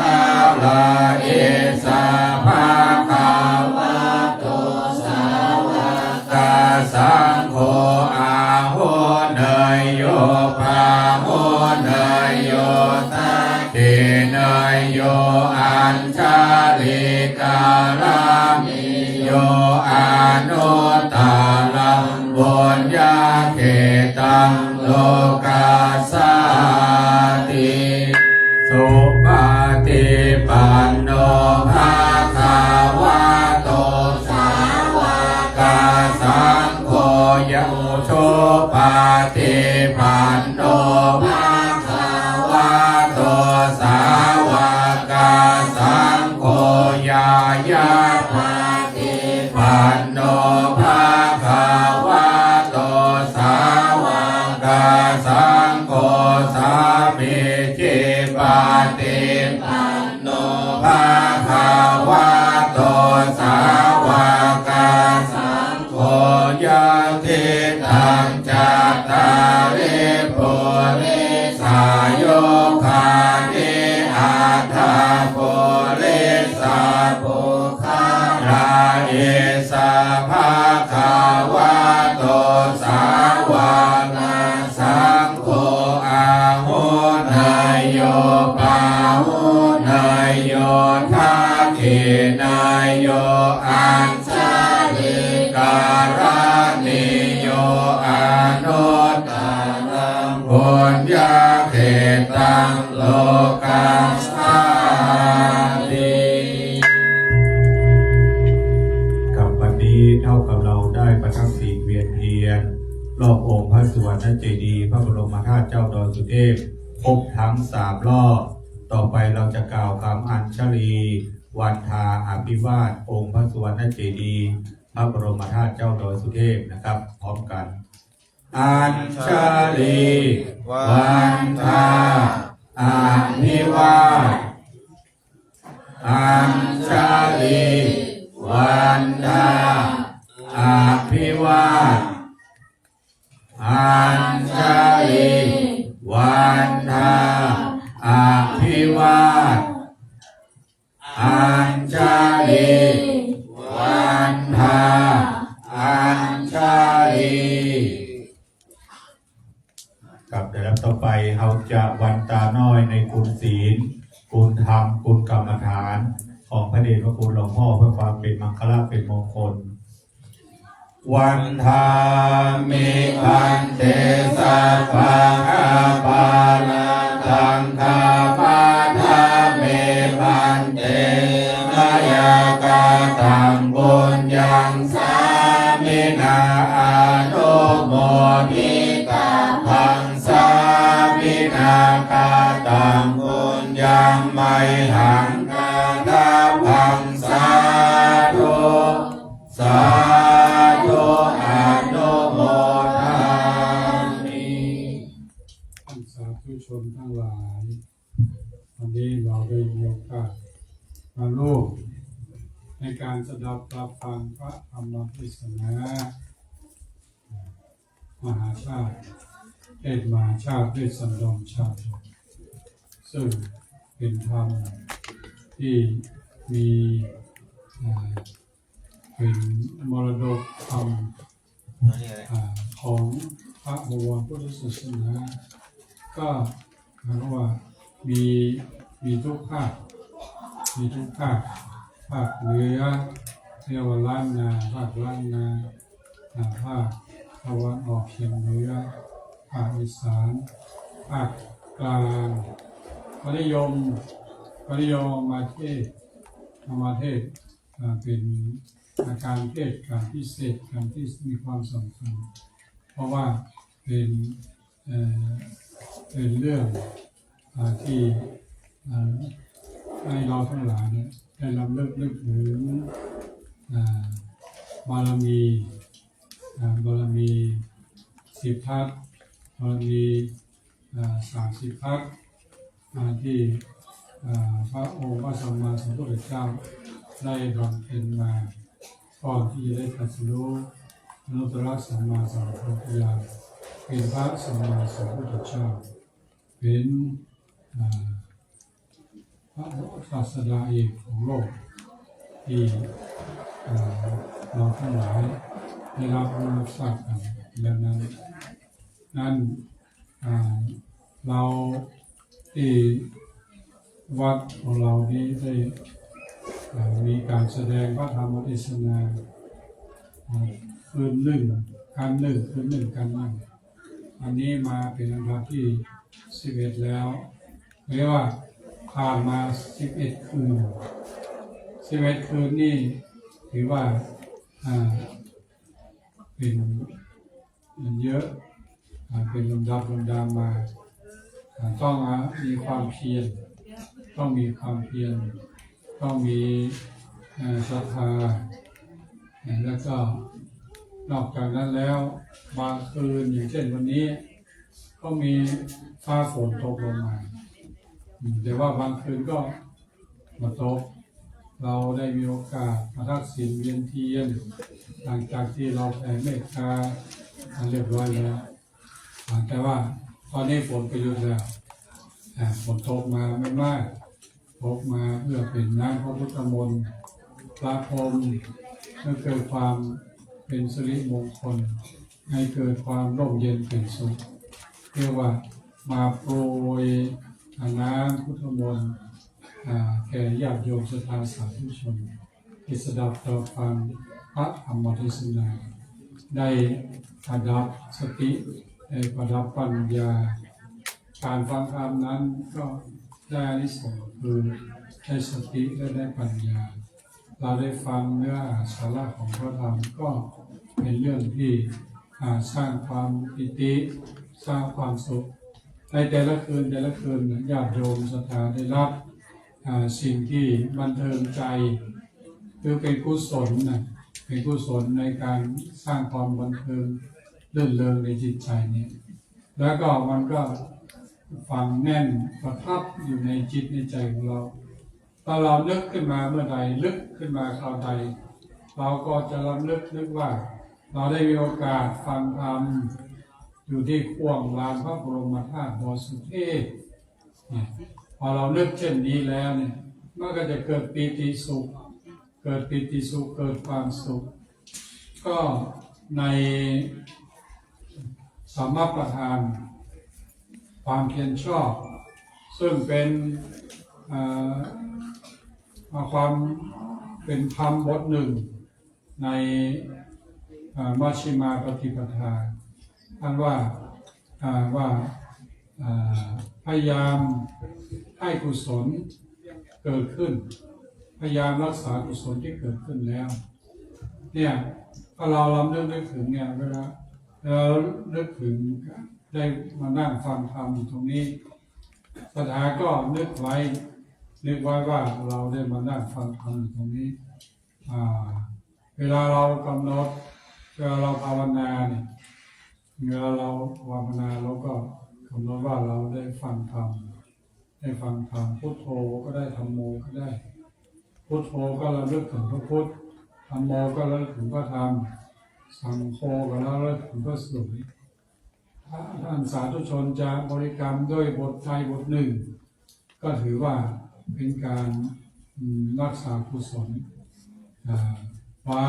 ละ เอสะ ภะคะวะโต สาวกสังโฆ อาหุเนยโย ปาหุเนยโย ทักขิเนยโย อัญชลีกรณีโย อนุตตรัง ปุญญาเขตัง โลกัสสาติ สุปะติปันโน ภะคะวะโต สาวกสังโฆ ยะ อุจุปะติปันโน ภะคะวะโต สาวกสังโฆ ญาญาปะติปันโน ภะคะวะโต สาวกสังโฆ สามีจิปะติปันโน ภะคะวะโต สาวกสังโฆ ยะทิฏฐัง จัตตาริ ปุริสายุคานิ อัตถะ ปุริสะ ปุคคละ เอสะ ภะคะวะโต สาวกสังโฆ อาหุเนยโย ปาหุเนยโย ทักขิเนยโย อัญชลีกรณีโย อนุตตรัง ปุญญาเขตัง โลกัสสาติ กับวันนี้เท่ากับเราได้ประทับสิ่งเวียนเทียน รอบองค์พระสุวรรณเจดีย์พระบรมธาตุเจ้าดอยสุเทพ ครบทั้งสามรอบ ต่อไปเราจะกล่าวคำอัญชลี วันทาอภิวาทองค์พระสุวรรณเจดีย์พระบรมธาตุเจ้าดอยสุเทพนะครับ พร้อมกัน อัญชลี วันทา อภิวาท อัญชลี วันทา อภิวาท อัญชลี วันทา อภิวาท อัญชลี วันทา อัญชลี ครับ ลำดับต่อไป เฮาจะวันตาน้อยในคุณศีล คุณธรรม คุณกรรมฐาน ของพระเดชพระคุณหลวงพ่อ เพื่อความเป็นมังคละเป็นมงคล วันทามิ ภันเต สัพพะกะปะละ ตัง ขะมาทามิ ภันเต มะยา กะตัง ปุญญัง สามิณ อนุโมทิตัง สามินา กตัง ปุญญัง มหัง กตัง สาธุ สาธุ อนุโมทามิ ท่านสาธุชนทั้งหลาย วันนี้เราได้มีโอกาสมาร่วมในการสดับรับฟังพระธรรมเทศนามหาชาติ เทศน์มหาชาติ เทศน์สันดรชาดก ซึ่งเป็นธรรมที่มี อ่า เป็นมรดกธรรม อ่า ของพระบวรพุทธศาสนา ก็หมายความว่ามี มีทุกภาค มีทุกภาค ภาคเหนือ เรียกว่าล้านนา ภาคล้านนา อ่า ภาคตะวันออกเฉียงเหนือ ภาคอีสาน ภาคกลาง ก็นิยม ก็นิยมเอามาเทศน์ เอามาเทศน์ อ่า เป็นอาการเทศน์ การพิเศษ การที่มีความสำคัญ เพราะว่าเป็น เอ่อ เป็นเรื่อง อ่า ที่ อ่า ให้เราทั้งหลายเนี่ยได้รำลึกนึกถึง อ่า บารมี อ่า บารมีสิบทัศน์ บารมี อ่า สามสิบทัศน์ อ่า ที่ อ่า พระองค์พระสัมมาสัมพุทธเจ้าได้บำเพ็ญมา ก่อนที่จะได้ตรัสรู้อนุตตรสัมมาสัมโพธิญาณ เป็นพระสัมมาสัมพุทธเจ้า เป็น อ่า พระศาสดาเอกของโลก ที่ อ่า เราทั้งหลายได้รับรู้รับทราบกัน ดังนั้น นั้น อ่า เราที่วัดของเรานี้ได้ อ่า มีการแสดงพระธรรมเทศนา อ่า คืนนึ่ง กัณฑ์นึ่ง คืนนึ่ง กัณฑ์นึ่ง อันนี้มาเป็นอันดับที่สิบเอ็ดแล้ว เรียกว่าผ่านมาสิบเอ็ดคืน สิบเอ็ดคืนนี่ถือว่า อ่า เป็น มันเยอะ อ่า เป็นลำดับลำดับมา อ่า ต้อง อ่า มีความเพียร ต้องมีความเพียร ต้องมี เอ่อ ศรัทธา อ่า แล้วก็นอกจากนั้นแล้ว บางคืน อย่างเช่นวันนี้ ก็มีฟ้าฝนตกลงมา อืม แต่ว่าบางคืนก็ มาตก เราได้มีโอกาสมาทักษิณเวียนเทียน หลังจากที่เราแผ่เมตตามาเรียบร้อยแล้ว แต่ว่าตอนนี้ฝนก็หยุดแล้ว อ่า ฝนตกมาไม่มาก ตกมาเพื่อเป็นน้ำพระพุทธมนต์ ประพรม ให้เกิดความเป็นสิริมงคล ให้เกิดความร่มเย็นเป็นสุข เรียกว่ามาโปรยน้ำพุทธมนต์ อ่า แก่ญาติโยมศรัทธาสาธุชน ที่สดับรับฟังพระธรรมเทศนา ได้ประดับสติ ได้ประดับปัญญา การฟังธรรมนั้นก็ได้อานิสงส์คือได้สติและได้ปัญญา เราได้ฟังเนื้อหาสาระของพระธรรม ก็เป็นเรื่องที่ อ่า สร้างความปีติ สร้างความสุข ในแต่ละคืน แต่ละคืน ญาติโยมศรัทธาได้รับ อ่า สิ่งที่บันเทิงใจ คือเป็นกุศลนะ เป็นกุศลในการสร้างความบันเทิงรื่นเริงในจิตใจเนี่ย แล้วก็มันก็ฝังแน่นประทับอยู่ในจิตในใจของเรา ถ้าเรานึกขึ้นมาเมื่อใด นึกขึ้นมาคราวใด เราก็จะรำลึกนึกว่า เราได้มีโอกาสฟังธรรมอยู่ที่ขั้วลานพระบรมธาตุบริสุทธิ์เนี่ย พอเรานึกเช่นนี้แล้วเนี่ย มันก็จะเกิดปีติสุข เกิดปีติสุข เกิดความสุข ก็ในสัมมาประธาน ความเพียรชอบ ซึ่งเป็น เอ่อ ความเป็นธรรมบทหนึ่งใน เอ่อ มัชฌิมาปฏิปทา ท่านว่า อ่า ว่า อ่า พยายามให้กุศลเกิดขึ้น พยายามรักษากุศลที่เกิดขึ้นแล้ว เนี่ย ถ้าเราลำลึกนึกถึงเนี่ย เวลา เวลาเรานึกถึงได้มานั่งฟังธรรมอยู่ตรงนี้ ศรัทธาก็นึกไว้ นึกไว้ว่าเราได้มานั่งฟังธรรมอยู่ตรงนี้ อ่า เวลาเรากำหนด เวลาเราภาวนาเนี่ย เวลาเราภาวนาเราก็กำหนดว่าเราได้ฟังธรรม ได้ฟังธรรม พุทโธก็ได้ ธัมโมก็ได้ พุทโธก็ระลึกถึงพระพุทธ ธัมโมก็ระลึกถึงพระธรรม สังโฆก็ระลึกถึงพระสงฆ์ ถ้าท่านสาธุชนจะบริกรรมด้วยบทใดบทหนึ่ง ก็ถือว่าเป็นการ อืม รักษากุศล อ่า ไว้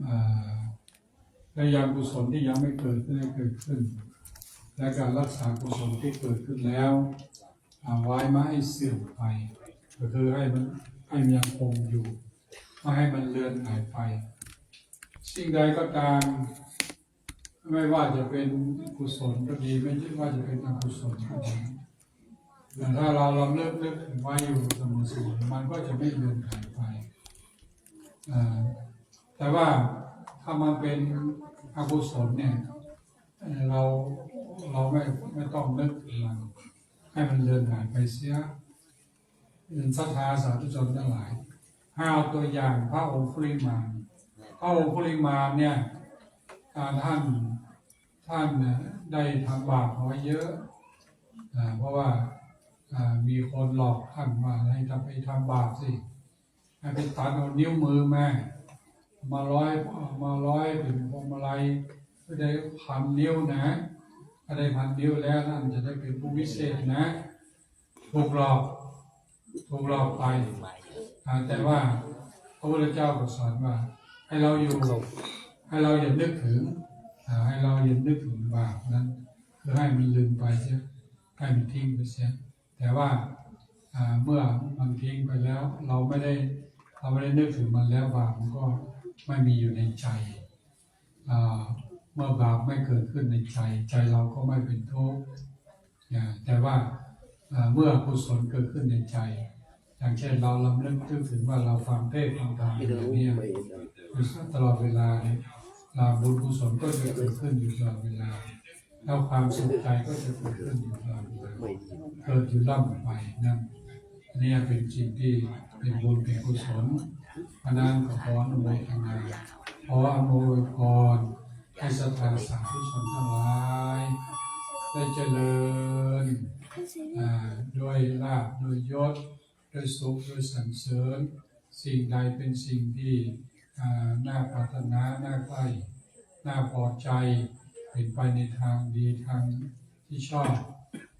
อ่า และยังกุศลที่ยังไม่เกิดขึ้นให้เกิดขึ้น และการรักษากุศลที่เกิดขึ้นแล้ว อ่า ไว้ไม่ให้เสื่อมไป ก็คือให้มัน ให้มันยังคงอยู่ ไม่ให้มันเลือนหายไป สิ่งใดก็ตาม ไม่ว่าจะเป็นกุศลก็ดี ไม่ว่าจะเป็นอกุศลก็ดี แต่ถ้าเราลำลึกนึกถึงไว้อยู่เสมอๆ มันก็จะไม่เลือนหายไป อ่า แต่ว่าถ้ามันเป็นอกุศลเนี่ย เอ่อ เรา เราไม่ ไม่ต้องนึกถึงมัน ให้มันเลือนหายไปเสีย เป็นศรัทธาสาธุชนทั้งหลาย ให้เอาตัวอย่างพระองคุลิมาน พระองคุลิมานเนี่ย อ่า ท่าน ท่านเนี่ยได้ทำบาปเอาไว้เยอะ อ่า เพราะว่า อ่า มีคนหลอกท่านว่าให้ทำ ไปทำบาปสิ ให้ไปตัดเอานิ้วมือมา มาร้อย เอามาร้อยเป็นพวงมาลัย ก็ได้พันนิ้วนะ ถ้าได้พันนิ้วแล้วท่านจะได้เป็นผู้วิเศษนะ ถูกหลอก ถูกหลอกไป อ่า แต่ว่าพระพุทธเจ้าก็สอนว่า ให้เราอยู่ ให้เราอย่านึกถึง อ่า ให้เราอย่านึกถึงบาปนั้น คือให้มันลืมไปเสีย ให้มันทิ้งไปเสีย แต่ว่า อ่า เมื่อมันทิ้งไปแล้ว เราไม่ได้ เราไม่ได้นึกถึงมันแล้ว บาปมันก็ไม่มีอยู่ในใจ อ่า เมื่อบาปไม่เกิดขึ้นในใจ ใจเราก็ไม่เป็นทุกข์ อ่า แต่ว่า อ่า เมื่อกุศลเกิดขึ้นในใจ อย่างเช่นเราลำลึกนึกถึงว่าเราฟังเทศน์ฟังธรรมอยู่อย่างเนี้ย อยู่ตลอดเวลาเนี่ย อ่า บุญกุศลก็จะเกิดขึ้นอยู่ตลอดเวลา แล้วความสุขใจก็จะเกิดขึ้นอยู่ตลอดเวลา เกิดอยู่ร่ำไปนั่น อันนี้เป็นสิ่งที่เป็นบุญเป็นกุศล เพราะนั้นก็ขออนุโมทนา ขออำนวยพรให้ศรัทธาสาธุชนทั้งหลาย ได้เจริญ อ่า ด้วยลาภ ด้วยยศ ด้วยสุข ด้วยสรรเสริญ สิ่งใดเป็นสิ่งที่ อ่า น่าปรารถนา น่าใคร่ น่าพอใจ เป็นไปในทางดี ทางที่ชอบ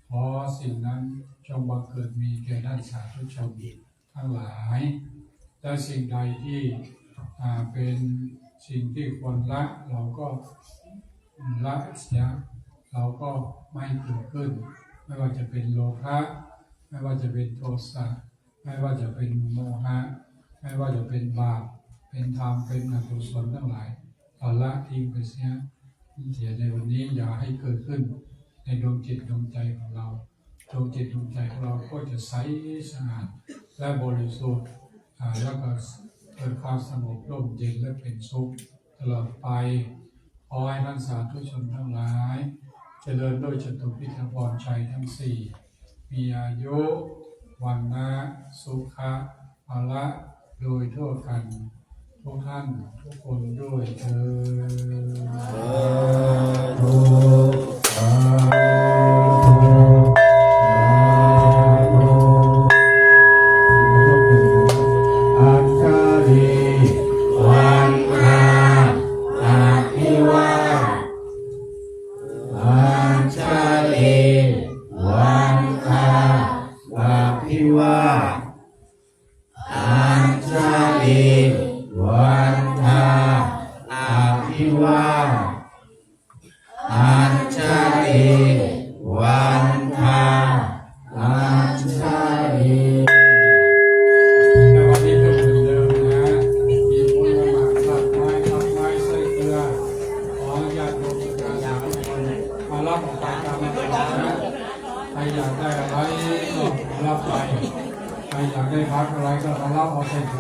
ขอสิ่งนั้นจงบังเกิดมีแก่ท่านสาธุชนทั้งหลาย และสิ่งใดที่ อ่า เป็นสิ่งที่ควรละ เราก็ละเสีย เราก็ไม่ให้เกิดขึ้น ไม่ว่าจะเป็นโลภะ ไม่ว่าจะเป็นโทสะ ไม่ว่าจะเป็นโมหะ ไม่ว่าจะเป็นบาป เป็นธรรม เป็นอกุศลทั้งหลาย เราละทิ้งไปเสีย เสียในวันนี้ อย่าให้เกิดขึ้นในดวงจิตดวงใจของเรา ดวงจิตดวงใจของเราก็จะใสสะอาดและบริสุทธิ์ อ่า แล้วก็เกิดความสงบร่มเย็นและเป็นสุขตลอดไป ขอให้ท่านสาธุชนทั้งหลาย เจริญด้วยจตุรพิธพรชัยทั้งสี่ มีอายุ วรรณะ สุขะ พละ โดยทั่วกัน ทุกท่านทุกคนด้วยเทอญ